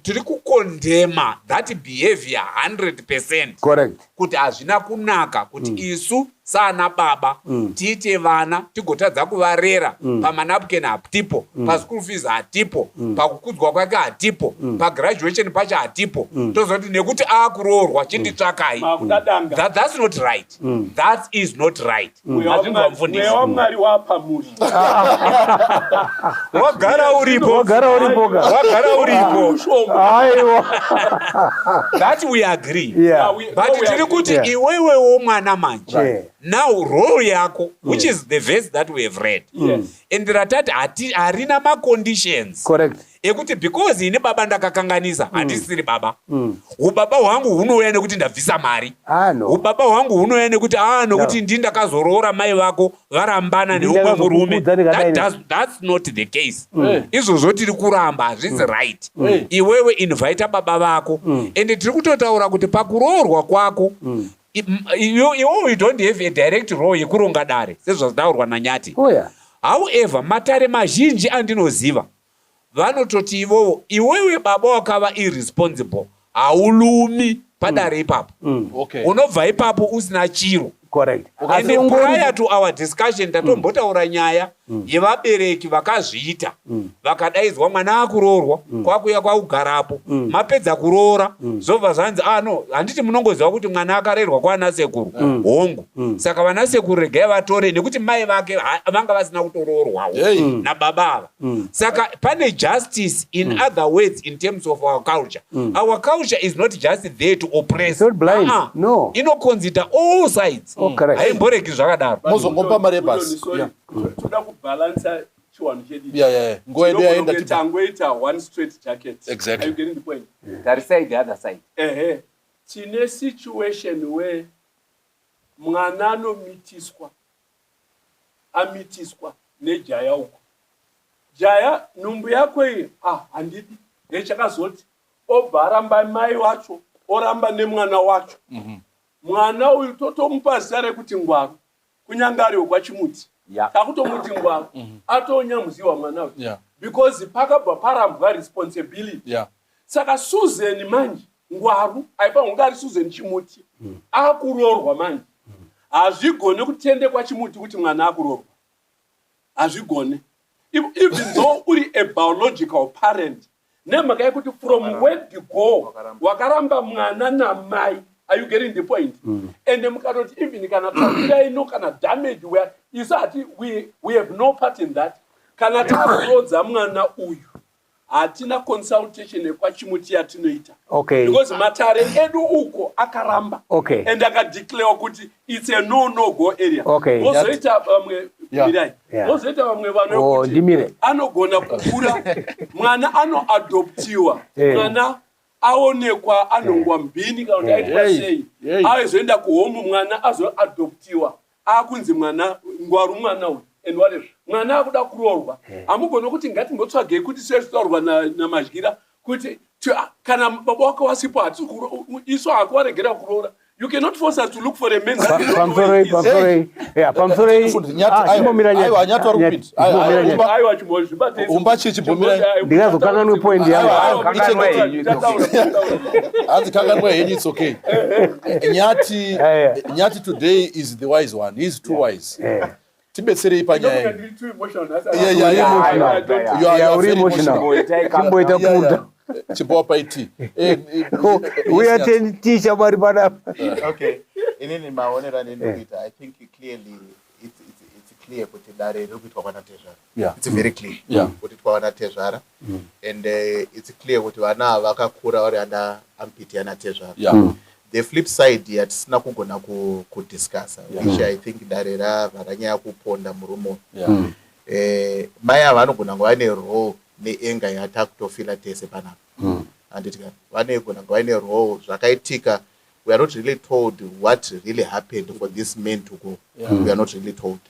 [SPEAKER 6] Tiri kukondema that behavior 100%.
[SPEAKER 4] Correct.
[SPEAKER 6] Kuti hazvina kunaka kuti isu saana baba tiite vana tigotadza kuvarera. Pamanapkin hatipo, paschool fees hatipo, pakukudzwa kwake hatipo, pagraduation pacho hatipo, tozoti nekuti aakuroorwa chinditsvakai.
[SPEAKER 3] Makuda danga.
[SPEAKER 6] That's not right. That is not right.
[SPEAKER 3] Mweya
[SPEAKER 6] Hazvinzwa mufundisi.
[SPEAKER 3] Mweya waMwari wapamuri.
[SPEAKER 6] Wagara uripo.
[SPEAKER 4] Wagara uripo ka.
[SPEAKER 6] Wagara uripo.
[SPEAKER 3] Ushoma.
[SPEAKER 4] Aiwa.
[SPEAKER 6] That we agree.
[SPEAKER 4] Yeah.
[SPEAKER 6] But
[SPEAKER 3] No, we
[SPEAKER 6] tiri
[SPEAKER 3] agree.
[SPEAKER 6] kuti iwewewo mwana manje, now role yako, which is the verse that we have read, and ratati harina maconditions.
[SPEAKER 4] Correct.
[SPEAKER 8] Ekuti because ini baba ndakakanganisa, handisiri baba. Ubaba hwangu hunouya nekuti ndabvisa mari.
[SPEAKER 4] Ah, no.
[SPEAKER 8] Ubaba hwangu hunouya nekuti ah, nokuti
[SPEAKER 4] No.
[SPEAKER 8] ndi ndakazoroora mai vako varambana
[SPEAKER 4] Ndi
[SPEAKER 8] neumwe murume.
[SPEAKER 4] ndakazokukudza ndikadai.
[SPEAKER 8] That's not the case. Izvozvo tiri kuramba, hazvisi right. Iwewe invita baba vako. Ende tiri kutotaura kuti pakuroorwa kwako, iwewe you don't have a direct role yekuronga dare sezvazvitaurwa naNyati.
[SPEAKER 4] Oh, yeah.
[SPEAKER 8] However, matare mazhinji andinoziva vanototi ivovo, iwewe baba wakava irresponsible, haulumi padare ipapo. Unobva ipapo usina chiro.
[SPEAKER 4] Correct.
[SPEAKER 8] And
[SPEAKER 4] Asi ungori
[SPEAKER 8] prior to our discussion tatombotaura nyaya yevabereki vakazviita, vakadaidzwa, mwana akuroorwa, kwakuya kwakugarapo, mapedza kuroora, zvobva zvanzi, ah no, handiti munongoziva kuti mwana akarerwa kwana sekuru? Hongu. Saka vana sekuru regai vatore, nekuti mai vake vanga vasina kutoroorwawo nababa ava. Saka pane justice. In other words, in terms of our culture, our culture is not just there to oppress.
[SPEAKER 4] It's not blind.
[SPEAKER 8] Ah-ah.
[SPEAKER 4] No.
[SPEAKER 8] Inoconsider all sides.
[SPEAKER 4] Oh, correct.
[SPEAKER 8] Haimboregi zvakadaro.
[SPEAKER 2] Mozongopa mari yebhasi.
[SPEAKER 3] Sorry, toda kubhalansa chiwanhu chedu.
[SPEAKER 2] Yeah. Nguva yedu yaenda.
[SPEAKER 3] Tangoita one straight jacket.
[SPEAKER 2] Exactly.
[SPEAKER 3] Are you getting the point?
[SPEAKER 6] Tarisai the other side.
[SPEAKER 3] Ehe, tine situation where mwana anomitiswa, amitiswa nejaya uko, jaya, nhumbu yako iyi, ah, handidi nechakazoti, obva aramba mai wacho, oramba nemwana wacho. Mwana uyu totomupa zita rekuti Ngwaru, kunyange ari wekwaChimuti. Takutomuti Ngwaru, atonyamuziwa mwana uyu, because pakabva parambwa responsibility. Saka Susan manje, Ngwaru aifanira kunge ari Susan Chimuti, akuroorwa manje, hazvigone kutendekwa Chimuti kuti mwana akuroorwa, hazvigone. Even though uri a biological parent, nemhaka yekuti from word go wakaramba mwana namai. Are you getting the point? And mukatoti even kana tsvakira ino kana damage, we isu hati we have no part in that. Kana takurodza mwana uyu, hatina consultation yekwaChimuti yatinoita, because matare edu uko akaramba and akadeclare kuti it's a no no go area. Vozoita vamwe, mirai, vozoita vamwe vanhu
[SPEAKER 4] Oh,
[SPEAKER 3] vekuti
[SPEAKER 4] ndimire.
[SPEAKER 3] anogona kukura mwana, anoadoptiwa, mwana aonekwa anongwa mbini kana kuti aitwa sei, aizoenda kuhome, mwana azoadoptiwa, akunzi mwana Ngwaru, mwana uyu and whatever. Mwana akuda kuroorwa, hamugoni kuti ngatimbotsvagei kuti sezvitaurwa naMadyira kuti kana baba wako wasipo, hatisi isu hakuwaregera kuroora. You cannot force us to look for a man that we don't know where
[SPEAKER 4] Pamusoroi,
[SPEAKER 3] he is.
[SPEAKER 4] pamusoroi, yeah, pamusoroi.
[SPEAKER 2] Nyati,
[SPEAKER 4] Ah,
[SPEAKER 2] aiwa,
[SPEAKER 4] chimbomira, Nyati.
[SPEAKER 2] aiwa, Nyati vari
[SPEAKER 4] Nyati,
[SPEAKER 2] kupinda. Aiwa,
[SPEAKER 4] chimbomira,
[SPEAKER 2] aiwa,
[SPEAKER 4] Nyati.
[SPEAKER 3] Aiwa, chimbozvibate.
[SPEAKER 2] Umba chii, chimbomira.
[SPEAKER 4] Ndingazokanganwe point yangu.
[SPEAKER 2] Aiwa,
[SPEAKER 6] Kanganwa henyu.
[SPEAKER 2] Hanzi kanganwa henyu, it's okay. Nyati, Nyati today is the wise one. He is too wise. Tibetserei panyaya iyi. Yeah. You
[SPEAKER 4] Yeah,
[SPEAKER 2] are
[SPEAKER 4] uri
[SPEAKER 2] very
[SPEAKER 4] emotional.
[SPEAKER 2] emotional.
[SPEAKER 4] Chimboita kuda.
[SPEAKER 2] Chimbowa tea.
[SPEAKER 4] Uya
[SPEAKER 2] Yes, Nyati.
[SPEAKER 4] tisha vari panapa.
[SPEAKER 5] Okay, inini maonero andinokuita, I think clearly it's clear kuti dare riri kuitwa kwana tezvara. It's very clear kuti twawana tezvara, and it's clear kuti vana ava vakakura vari under armpit yana tezvara. The flip side yatisina kugona kudiscussa, which I think dare rabva ranyanya kuponda murume uyu, mai ava vanogona kunge vane role neenga yatakutofila tese panapa, handiti? Kana vanegona kunge vaine role, zvakaitika, we are not really told what really happened for this man to go. We are not really told,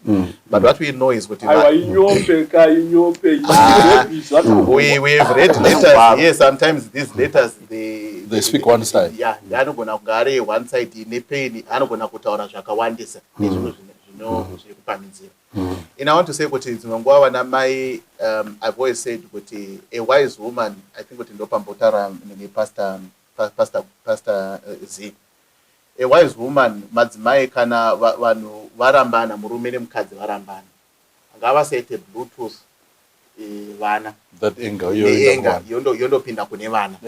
[SPEAKER 5] but what we know is kuti
[SPEAKER 3] Aiwa, inyope ka, inyope.
[SPEAKER 5] Ah,
[SPEAKER 3] Izvi
[SPEAKER 5] we have read letters here. Sometimes these letters, they
[SPEAKER 2] They speak one side.
[SPEAKER 5] Yeah, anogona kunge ari one side ine pain, anogona kutaura zvakawandisa nezvinhu zviri kupamhidzira. And I want to say kuti dzimwe nguva vana mai, I've always said kuti a wise woman, I think kuti ndopambotaura nepastor, Pastor Z, a wise woman, madzimai, kana vanhu varambana, murume nemukadzi varambana, ngavasaite bluetooth vana.
[SPEAKER 2] That anger iyo
[SPEAKER 5] Neenga yondopinda kune vana.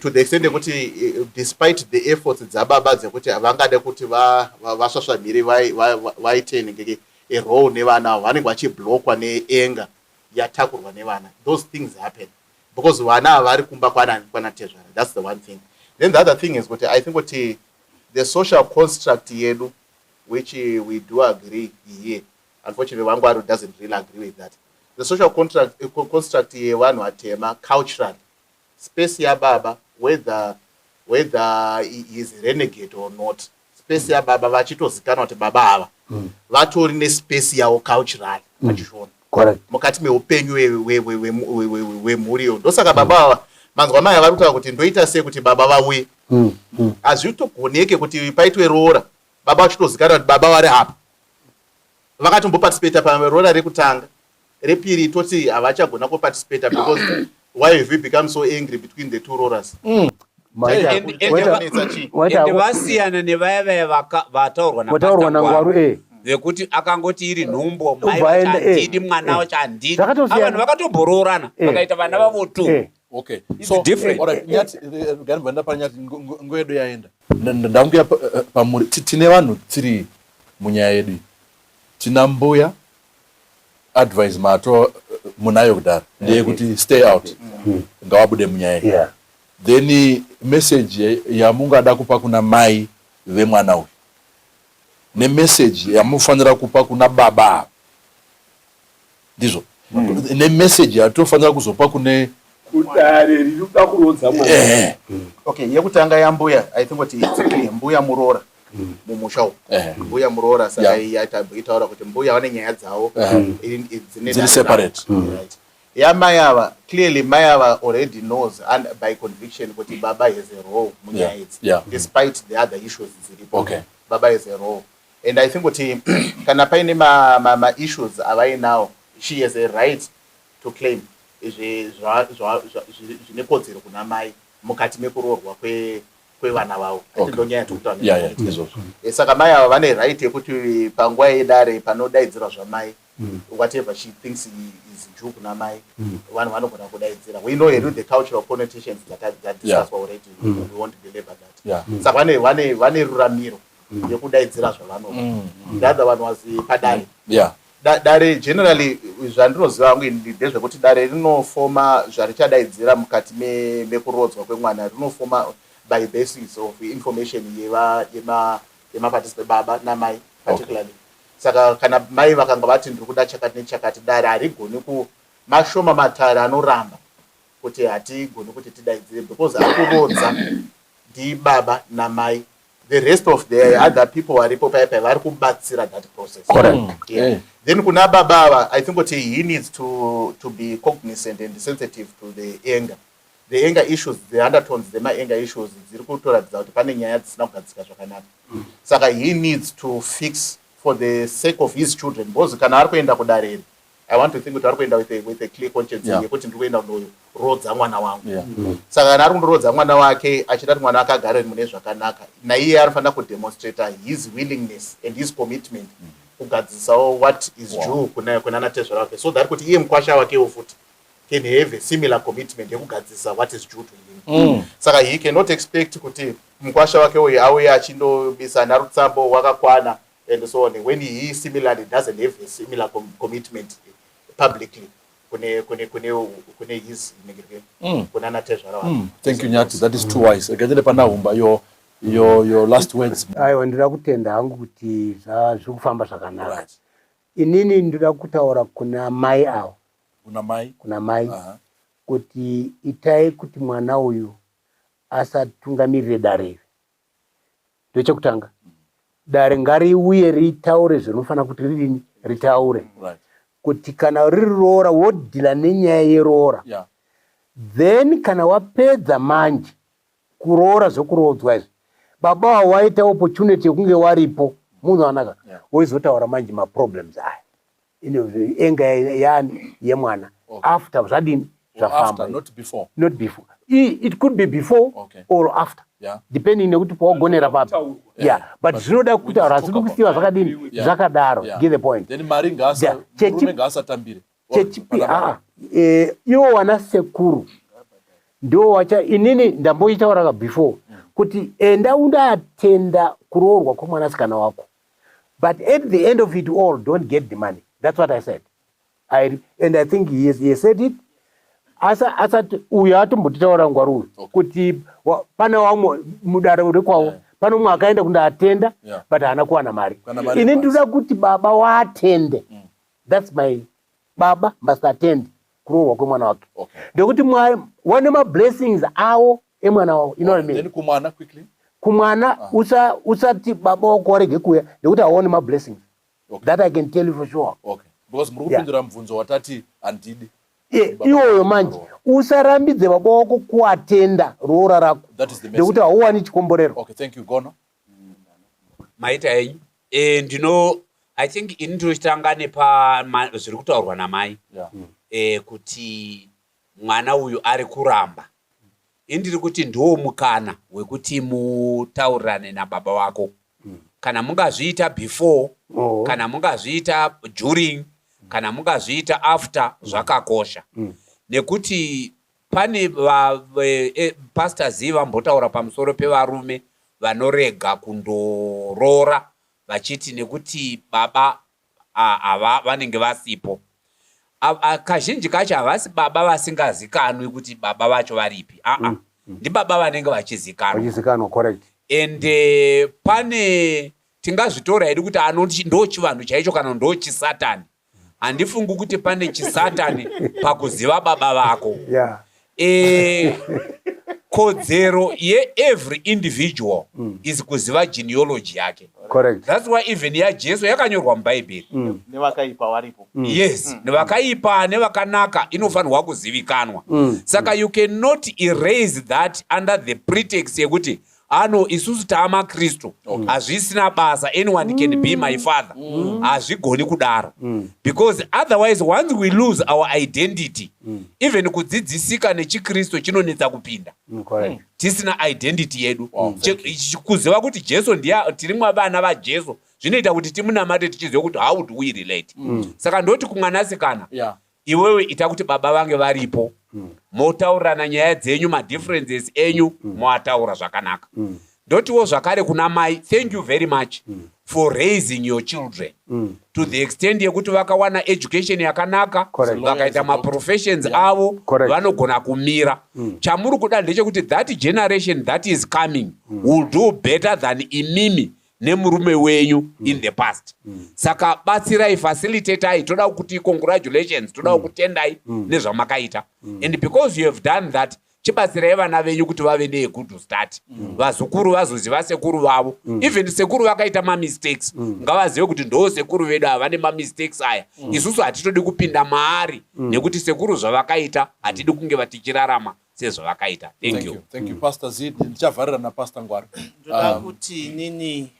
[SPEAKER 5] To the extent yekuti despite the efforts dzababa dzekuti vangade kuti vasvasvamhiri vaite nengeke a role nevana avo, vanenge vachiblockwa neenga yatakurwa nevana. Those things happen because vana ava vari kumba kwana tezvara. That's the one thing. Then the other thing is kuti I think kuti the social construct yedu, which we do agree here, unfortunately Vangwaru doesn't really agree with that. The social contract, construct yevanhu vatema culturally, space yababa, whether he is renegade or not, space yababa vachitozikanwa kuti baba ava vatori nespace yavo culturally pachishona mukati meupenyu hwemhuri iyo. Ndosaka baba ava, manzwa mai vari kutaura kuti ndoita sei kuti baba vauye. Hazvitogoneke kuti paitwe roora baba vachitozikanwa kuti baba vari apa, vakatomboparticipata paroora rekutanga, repiri toti havachagona kuparticipata, because why have we become so angry between the two roras?
[SPEAKER 6] Ende vasiyana nevaya vaya vataurwa.
[SPEAKER 4] Wataurwa naNgwaru, eh.
[SPEAKER 6] Vekuti akangoti iri nhumbo, mai
[SPEAKER 4] Ubva aenda, eh.
[SPEAKER 6] handidi mwana wacho, handidi.
[SPEAKER 4] Zvakatosiyana.
[SPEAKER 6] Vanhu vakatomboroorana, vakaita vana vavo two.
[SPEAKER 2] Okay.
[SPEAKER 6] It's
[SPEAKER 2] So,
[SPEAKER 6] different.
[SPEAKER 2] alright, Nyati, gani bvanda panyati, nguva yedu yaenda. Ndanguya pamuri. Tine vanhu tiri munyaya yedu iyi. Tina mbuya, advice mato munayo kudhara ndeyekuti stay out, ngavabude munyaya iyi. Then message yamungada kupa kuna mai vemwana uyu nemessage yamufanira kupa kuna baba ava, ndizvo, nemessage yatofanira kuzopa kune
[SPEAKER 3] kudare riri kuda kurodza mwana.
[SPEAKER 5] Okay, yekutanga yambuya, I think kuti it's clear, mbuya muroora mumusha umu. Mbuya muroora, saka itaura kuti mbuya vane nyaya dzavo dzine
[SPEAKER 2] Dziri
[SPEAKER 5] dare
[SPEAKER 2] separate.
[SPEAKER 5] ravo. Right. Yamai ava, clearly mai ava already knows and by conviction kuti baba has a role munyaya idzi, despite the other issues dziripo. Baba has a role, and I think kuti kana paine ma-issues avainawo, she has a right to claim zvine kodzero kuna mai mukati mekuroorwa kwevana vavo. I think ndonyaya yatiri kutaura.
[SPEAKER 2] Izvozvo.
[SPEAKER 5] Saka mai ava vane right yekuti panguva yedare panodaidzirwa zvamai, whatever she thinks is due kuna mai, vanhu vanogona kudaidzira. We know hedu the cultural connotations dzadiscusswa already, we won't belabor that. Saka vane ruramiro yekudaidzira zvavanoda. The other one was padare. Dare generally, zvandinoziva hangu ini ndezvekuti dare rinofoma zvarichadaidzira mukati mekurodzwa kwemwana, rinofoma by basis of information yemaparticipant, baba namai particularly. Saka kana mai vakanga vati ndiri kuda chakati nechakati, dare harigoni ku mashoma matare anoramba kuti hatigoni kuti tidaidzire, because akurodza ndibaba namai. The rest of the other people varipo paipai vari kubatsira that process. Yeah. Then kuna baba ava, I think kuti he needs to be cognizant and sensitive to the anger issues, the undertones dzema-anger issues dziri kutoratidza kuti pane nyaya dzisina kugadzika zvakanaka. Saka he needs to fix for the sake of his children, because kana ari kuenda kudare iri, I want to think kuti ari kuenda with a clear conscience yekuti ndiri kuenda kundorodza mwana wangu. Saka kana ari kundorodza mwana wake achida kuti mwana wake agare mune zvakanaka, naiye anofanira kudemonstrata his willingness and his commitment kugadzisawo what is due kuna natezvara wake, so that kuti iye mukwasha wakewo futi can have a similar commitment yekugadzisa what is due to him. Saka he cannot expect kuti mukwasha wake uyu auye achindobisa narutsambo wakakwana and so on, when he similarly doesn't have a similar commitment publicly kune his kuna natezvara wake.
[SPEAKER 2] Thank you, Nyati. That is too wise. Gatende pana Humba, your last words.
[SPEAKER 4] Aiwa, ndinoda kutenda hangu kuti zviri kufamba zvakanaka. Inini ndoda kutaura kuna mai avo.
[SPEAKER 2] Kuna mai.
[SPEAKER 4] Kuna mai kuti itai kuti mwana uyu asatungamirire dare iri. Ndochekutanga, dare ngariuye ritaure zvinofanira kuti ririni ritaure, kuti kana riri roora, wodeala nenyaya yeroora. Then kana wapedza manje kuroora, zvekuroodzwa izvi, baba wavo waita opportunity yekunge waripo, munhu anaka, woizotaura manje maproblems aya. Anger yani yemwana after zvadini?
[SPEAKER 2] Or after,
[SPEAKER 4] Zvafamba.
[SPEAKER 2] Not before.
[SPEAKER 4] Not before. It could be before or after, depending nekuti pawagonera papi. Yeah, but zvinoda kutaura, hazvidi kusiyiwa zvakadini, zvakadaro. Get the point?
[SPEAKER 2] Then mari ngaasa murume ngaasatambire.
[SPEAKER 4] Chechipi, aa, iwo wana sekuru ndo wacha. Inini ndamboitaura ka before kuti enda undatenda kuroorwa kwemwanasikana wako, but at the end of it all, don't get the money. That's what I said. And I think he said it. Asati uyu atombotitaura ngwari uyu kuti pane wamwe mudare rekwavo, pane umwe akaenda kundoatenda, but haana kuwana mari.
[SPEAKER 2] Kana mari
[SPEAKER 4] Ini
[SPEAKER 2] pasi.
[SPEAKER 4] Ndinoda kuti baba waatende. That's my Baba must attend kuroorwa kwemwana wake. Ndokuti mwari wane mablessings awo emwana wavo. You know what I mean?
[SPEAKER 2] Then kumwana quickly.
[SPEAKER 4] Kumwana usa usati baba wako warege kuuya nekuti hauoni mablessings.
[SPEAKER 2] Okay.
[SPEAKER 4] That I can tell you for sure.
[SPEAKER 2] Okay. Because muri kupindura mubvunzo watati handidi.
[SPEAKER 4] Eh, iwoyo manje usarambidze baba wako kuatenda roora rako nekuti hauwani chikomborero.
[SPEAKER 2] Okay, thank you Gono.
[SPEAKER 6] Maita henyu. Eh, ndino I think ini ndinochitanga nepa zviri kutaurwa namai.
[SPEAKER 2] Yeah.
[SPEAKER 6] Eh, kuti mwana uyu ari kuramba. Ini ndiri kuti ndiwo mukana wekuti mutaurirane nababa wako. Kana mungazviita before,
[SPEAKER 4] Oh.
[SPEAKER 6] kana mungazviita during, kana mungazviita after, zvakakosha. Nekuti pane Pastor Z vambotaura pamusoro pevarume vanorega kundoroora vachiti nekuti baba ava vanenge vasipo. Kazhinji kacho havasi baba vasingazikanwi kuti baba vacho varipi. Aa, ndibaba vanenge vachizikanwa.
[SPEAKER 4] Vachizikanwa, correct.
[SPEAKER 6] And pane tingazvitora hedu kuti ndo chivanhu chaicho kana ndo chisatani. Handifungi kuti pane chisatani pakuziva baba vako. Kodzero yeevery individual is kuziva genealogy yake.
[SPEAKER 4] Correct.
[SPEAKER 6] That's why even yaJesu yakanyorwa muBhaibheri.
[SPEAKER 5] Nevakaipa varipo.
[SPEAKER 6] Yes, nevakaipa nevakanaka inofanirwa kuzivikanwa. Saka you cannot erase that under the pretext yekuti ano isusu taamaKristu, hazvisina basa, anyone can be my father. Hazvigoni kudaro. Because otherwise once we lose our identity, even kudzidzisika nechiKristu chinonetsa kupinda.
[SPEAKER 4] Correct.
[SPEAKER 6] Tisina identity yedu.
[SPEAKER 2] Wow, thank
[SPEAKER 6] Kuziva kuti Jesu ndiye tiri vana vaJesu zvinoita kuti timunamate tichiziva kuti how do we relate. Saka ndoti kumwanasikana, iwewe ita kuti baba vange varipo, motaurirana nyaya dzenyu, madifferences enyu moataura zvakanaka. Ndotiwo zvakare kuna mai, thank you very much for raising your children to the extent yekuti vakawana education yakanaka, vakaita maprofessions avo, vanogona kumira. Chamuri kuda ndechekuti that generation that is coming will do better than imimi nemurume wenyu in the past. Saka batsirai, facilitatai. Toda kuti congratulations, toda kutendai nezvamakaita. And because you have done that, chibatsirai vana venyu kuti vave negood start. Vazukuru vazoziva sekuru vavo. Even sekuru vakaita mamistakes, ngavazive kuti ndo sekuru vedu ava vane mamistakes aya. Isusu hatitodi kupinda maari nekuti sekuru zvavakaita hatidi kunge vatichirarama sezvavakaita. Thank
[SPEAKER 2] Thank
[SPEAKER 6] you.
[SPEAKER 2] you. Thank you, Pastor Z. Ndichavharira naPastor Ngwaro.
[SPEAKER 7] Ndoda kuti inini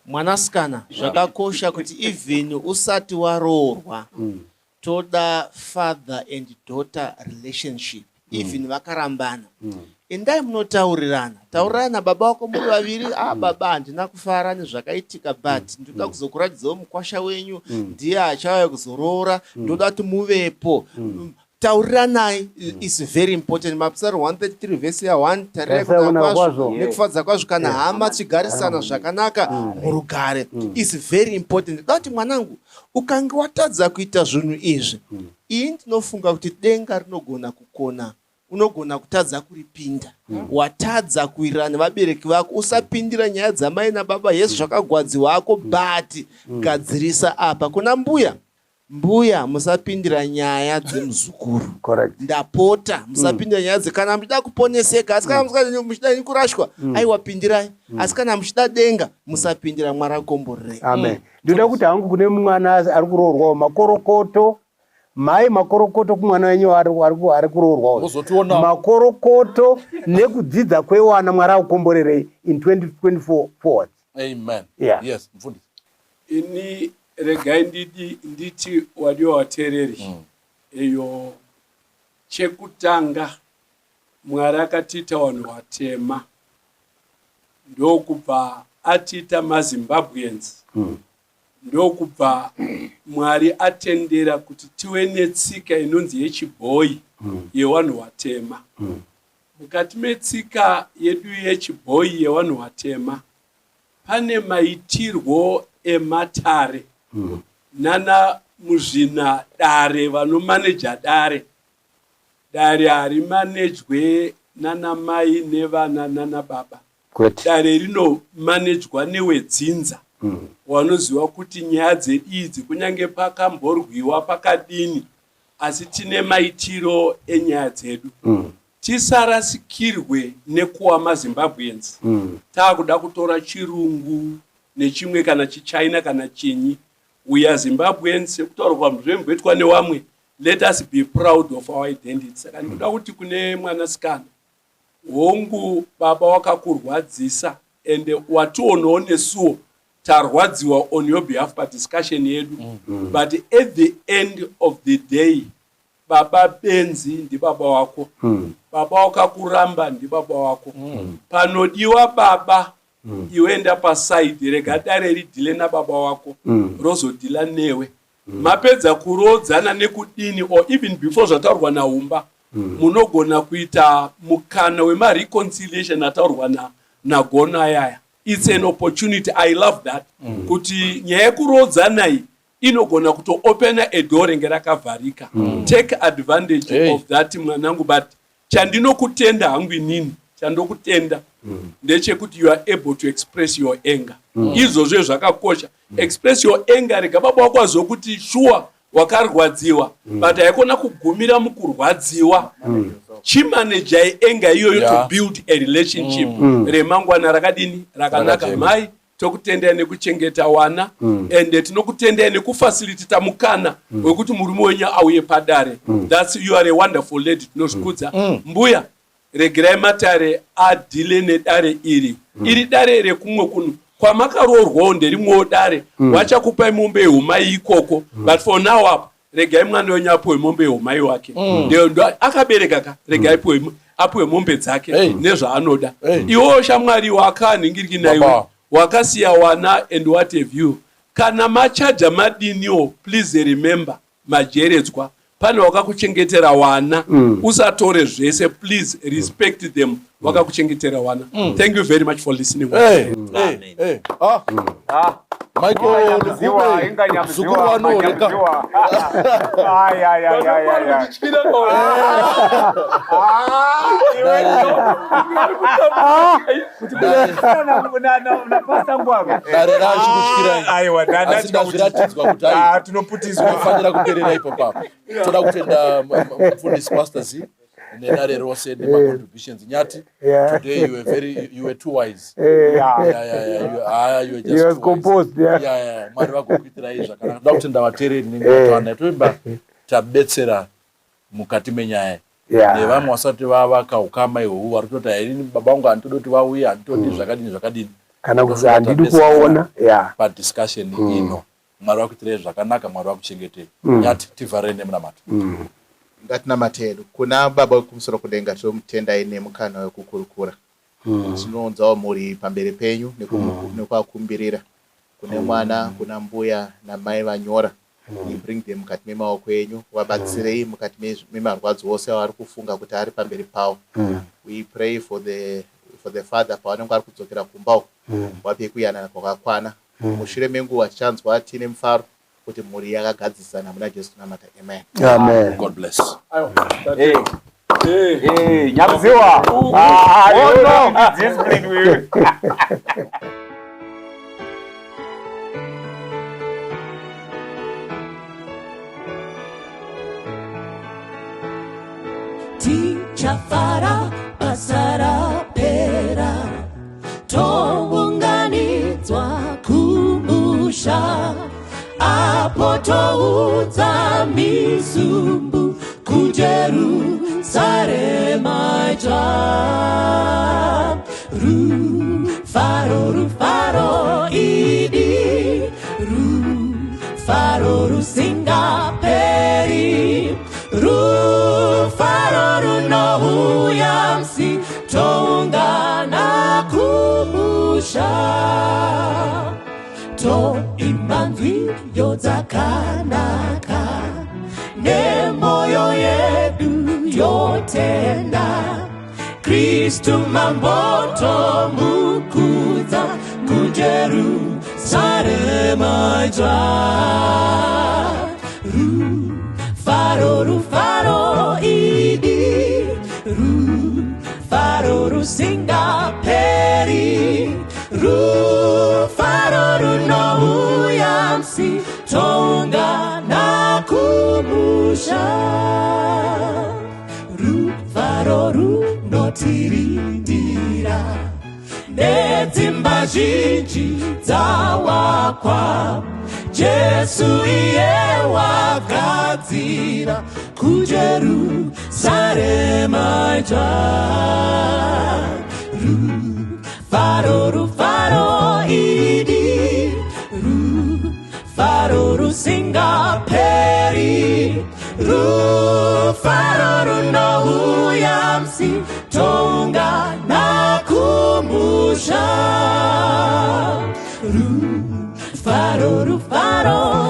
[SPEAKER 7] mwanasikana, zvakakosha kuti even usati waroorwa, toda father and daughter relationship. Even vakarambana, endai munotaurirana, taurirana nababa wako muri vaviri. A baba, handina kufara nezvakaitika, but ndoda kuzokuratidzawo mukwasha wenyu, ndiye achauya kuzoroora, ndoda kuti muvepo. Tauriranai is very important. Mapsalm 133 vhesi ya1, tarirai
[SPEAKER 4] Tarisai
[SPEAKER 7] kunaka
[SPEAKER 4] kunaka
[SPEAKER 7] kwazvo
[SPEAKER 4] kwazvo.
[SPEAKER 7] nekufadza kwazvo kana hama tichigarisana zvakanaka murugare. Is very important. Da kuti mwanangu, ukange watadza kuita zvinhu izvi, ini ndinofunga kuti denga rinogona kukona, unogona kutadza kuripinda. Watadza kuwirirana nevabereki vako. Usapindira nyaya dzamai nababa. Yes, zvakagwadziwa hako, but gadzirisa apa. Kuna mbuya, mbuya, musapindira nyaya dzemuzukuru.
[SPEAKER 4] Correct.
[SPEAKER 7] Ndapota, musapindira nyaya dze kana muchida kuponeseka. Asi kana muchida kurashwa, aiwa, pindirai. Asi kana muchida denga, musapindira. Mwari akomborerei.
[SPEAKER 4] Amen. Ndoda kuti hangu kune mwana ari kuroorwawo, makorokoto mai, makorokoto kumwana wenyu ari kuroorwawo.
[SPEAKER 2] Muzotionawo.
[SPEAKER 4] Makorokoto nekudzidza kwewana. Mwari akukomborerei in 2024 forwards.
[SPEAKER 2] Amen.
[SPEAKER 4] Yeah.
[SPEAKER 2] Yes, mfundisi.
[SPEAKER 3] Ini regai nditi wadiwa vateereri, eyo chekutanga, Mwari akatiita vanhu vatema, ndokubva atiita maZimbabweans, ndokubva Mwari atendera kuti tive netsika inonzi yechibhoyi yevanhu vatema. Mukati metsika yedu yechibhoyi yevanhu vatema pane maitirwo ematare nana muzvina dare vanomaneja dare. Dare harimanejwe nana mai nevana nana baba.
[SPEAKER 4] Kwete.
[SPEAKER 3] Dare rinomanejwa newedzinza. Wanoziva kuti nyaya dzedu idzi kunyange pakamborwiwa pakadini asi tine maitiro enyaya dzedu. Tisarasikirwe nekuwa maZimbabweans taakuda kutora chirungu nechimwe kana chiChina kana chinyi. We are Zimbabweans sekutaura kwazvemboitwa newamwe let us be proud of our identity. Saka ndinoda kuti kune mwanasikana Hongu baba wakakurwadzisa ende wationawo nesuwo tarwadziwa on your behalf padiscussion yedu mm. but at the end of the day baba benzi ndibaba wako mm. baba wakakuramba ndibaba wako mm. panodiwa baba mm. iwe enda paside rega dare ridhile nababa wako mm. rozodhila newe mm. mapedza kuroodzana nekudini or even before zvataurwa naumba mm. munogona kuita mukana wemareconciliation ataurwa na nagono ayaya its an opportunity i love that mm. kuti nyaya yekuroodzana iyi inogona kutoopena a door renge rakavharika mm. take advantage hey. of that mwanangu but Chandinokutenda hangu inini chandokutenda mm. ndechekuti you are able to express your anger mm. izvozvo zvakakosha mm. express your anger rega baba wako azive kuti shuwa wakarwadziwa mm. but haikona kugumira mukurwadziwa mm. chimanejai anger iyoyo yeah. to build a relationship mm. remangwana rakadini rakanaka mai Tokutendai nekuchengeta wana mm. and tinokutendai nekufacilitita mukana mm. wekuti murume wenyu auye padare mm. That's, you are a wonderful lady tinozvikudza mm. mm. Mbuya regerai matare adhile nedare iri mm. Iri dare rekumwe kunhu kwamakaroorwawo nderimwewo dare mm. Wachakupai mombe yehumai ikoko mm. But for now up regai mwana wenyu apiwe mombe yehumai wake mm. Akabereka ka regai mm. apiwe mombe dzake hey. Nezvaanoda hey. Iwewo shamwari wakanhingiriki naiwe wakasiya wana and what have you kana machaja madiniwo please remember majeredzwa pane wakakuchengetera wana mm. Usatore zvese please respect mm. them wakakuchengetera wana mm. Thank you very much for listening.
[SPEAKER 2] Hey, mm. Hey, hey. Ah. Mm. Ah. Michael Lugube, mzukuru wanoreka. Dare rachikutyirai asi ndazviratidzwa kuti tinoputizwa fanira kuperera ipo papo. Toda kutenda mufundisi Pastor Z nedare rose nemacontributions. Nyati, today you were very, you were too wise. Yeah, yeah, yeah, you, ah, you were just
[SPEAKER 4] was composed, yeah.
[SPEAKER 2] Yeah, yeah. Mwari vagokuitirai zvakanaka. Ndoda kutenda vateereri nenguva toimba tabetsera mukati menyaya
[SPEAKER 4] Yeah.
[SPEAKER 2] Nevamwe vasati vavaka ukama ihwohwu vari kutoti haini baba vangu handitodi kuti vauye handitodi mm. zvakadini zvakadini
[SPEAKER 4] kana kuti handidi kuvaona
[SPEAKER 2] yeah. Padiscussion mm. ino Mwari vakuitirei zvakanaka Mwari vakuchengetei mm. Nyati tivharei nemunamato
[SPEAKER 5] mm. Ngatinamate hedu kuna Baba wekumusoro kudenga tinomutendai nemukana wekukurukura mm. Tinounzawo mhuri pamberi penyu mm. Nekuvakumbirira kune mwana kuna mbuya namai vanyora We bring them mukati memaoko enyu vabatsirei mukati memarwadzo ose avari kufunga kuti ari pamberi pavo. We pray for the, for the father pavanenge vari kudzokera kumba uko vapei kuyanana kwakakwana. Mushure menguva tichanzwa tiine mufaro kuti mhuri yakagadzisana muna Jesu tinamata amen.
[SPEAKER 4] Amen.
[SPEAKER 2] God bless.
[SPEAKER 8] Hey. Hey. Hey, Nyamziwa. Ah, oh, no. Discipline wewe.
[SPEAKER 1] Tichafara basa rapera tounganidzwa kumusha apo toudza mizumbu kuJerusarema idzva. Rufaro, rufaro idi, rufaro rusingaperi, rufaro runouya musi toungana kumusha. Toimba nziyo dzakanaka nemoyo yedu yotenda Kristu mambo tomukudza kuJerusarema idzva. Rufaro, rufaro idi, rufaro rusingaperi, rufaro runo kumusha. Rufaro runotirindira nedzimba zhinji dzawakwa. Jesu iye wagadzira kuJerusarema idzva. Rufaro, rufaro idi, rufaro rusingaperi, rufaro runouya musi toungana kumusha. Rufaro, rufaro.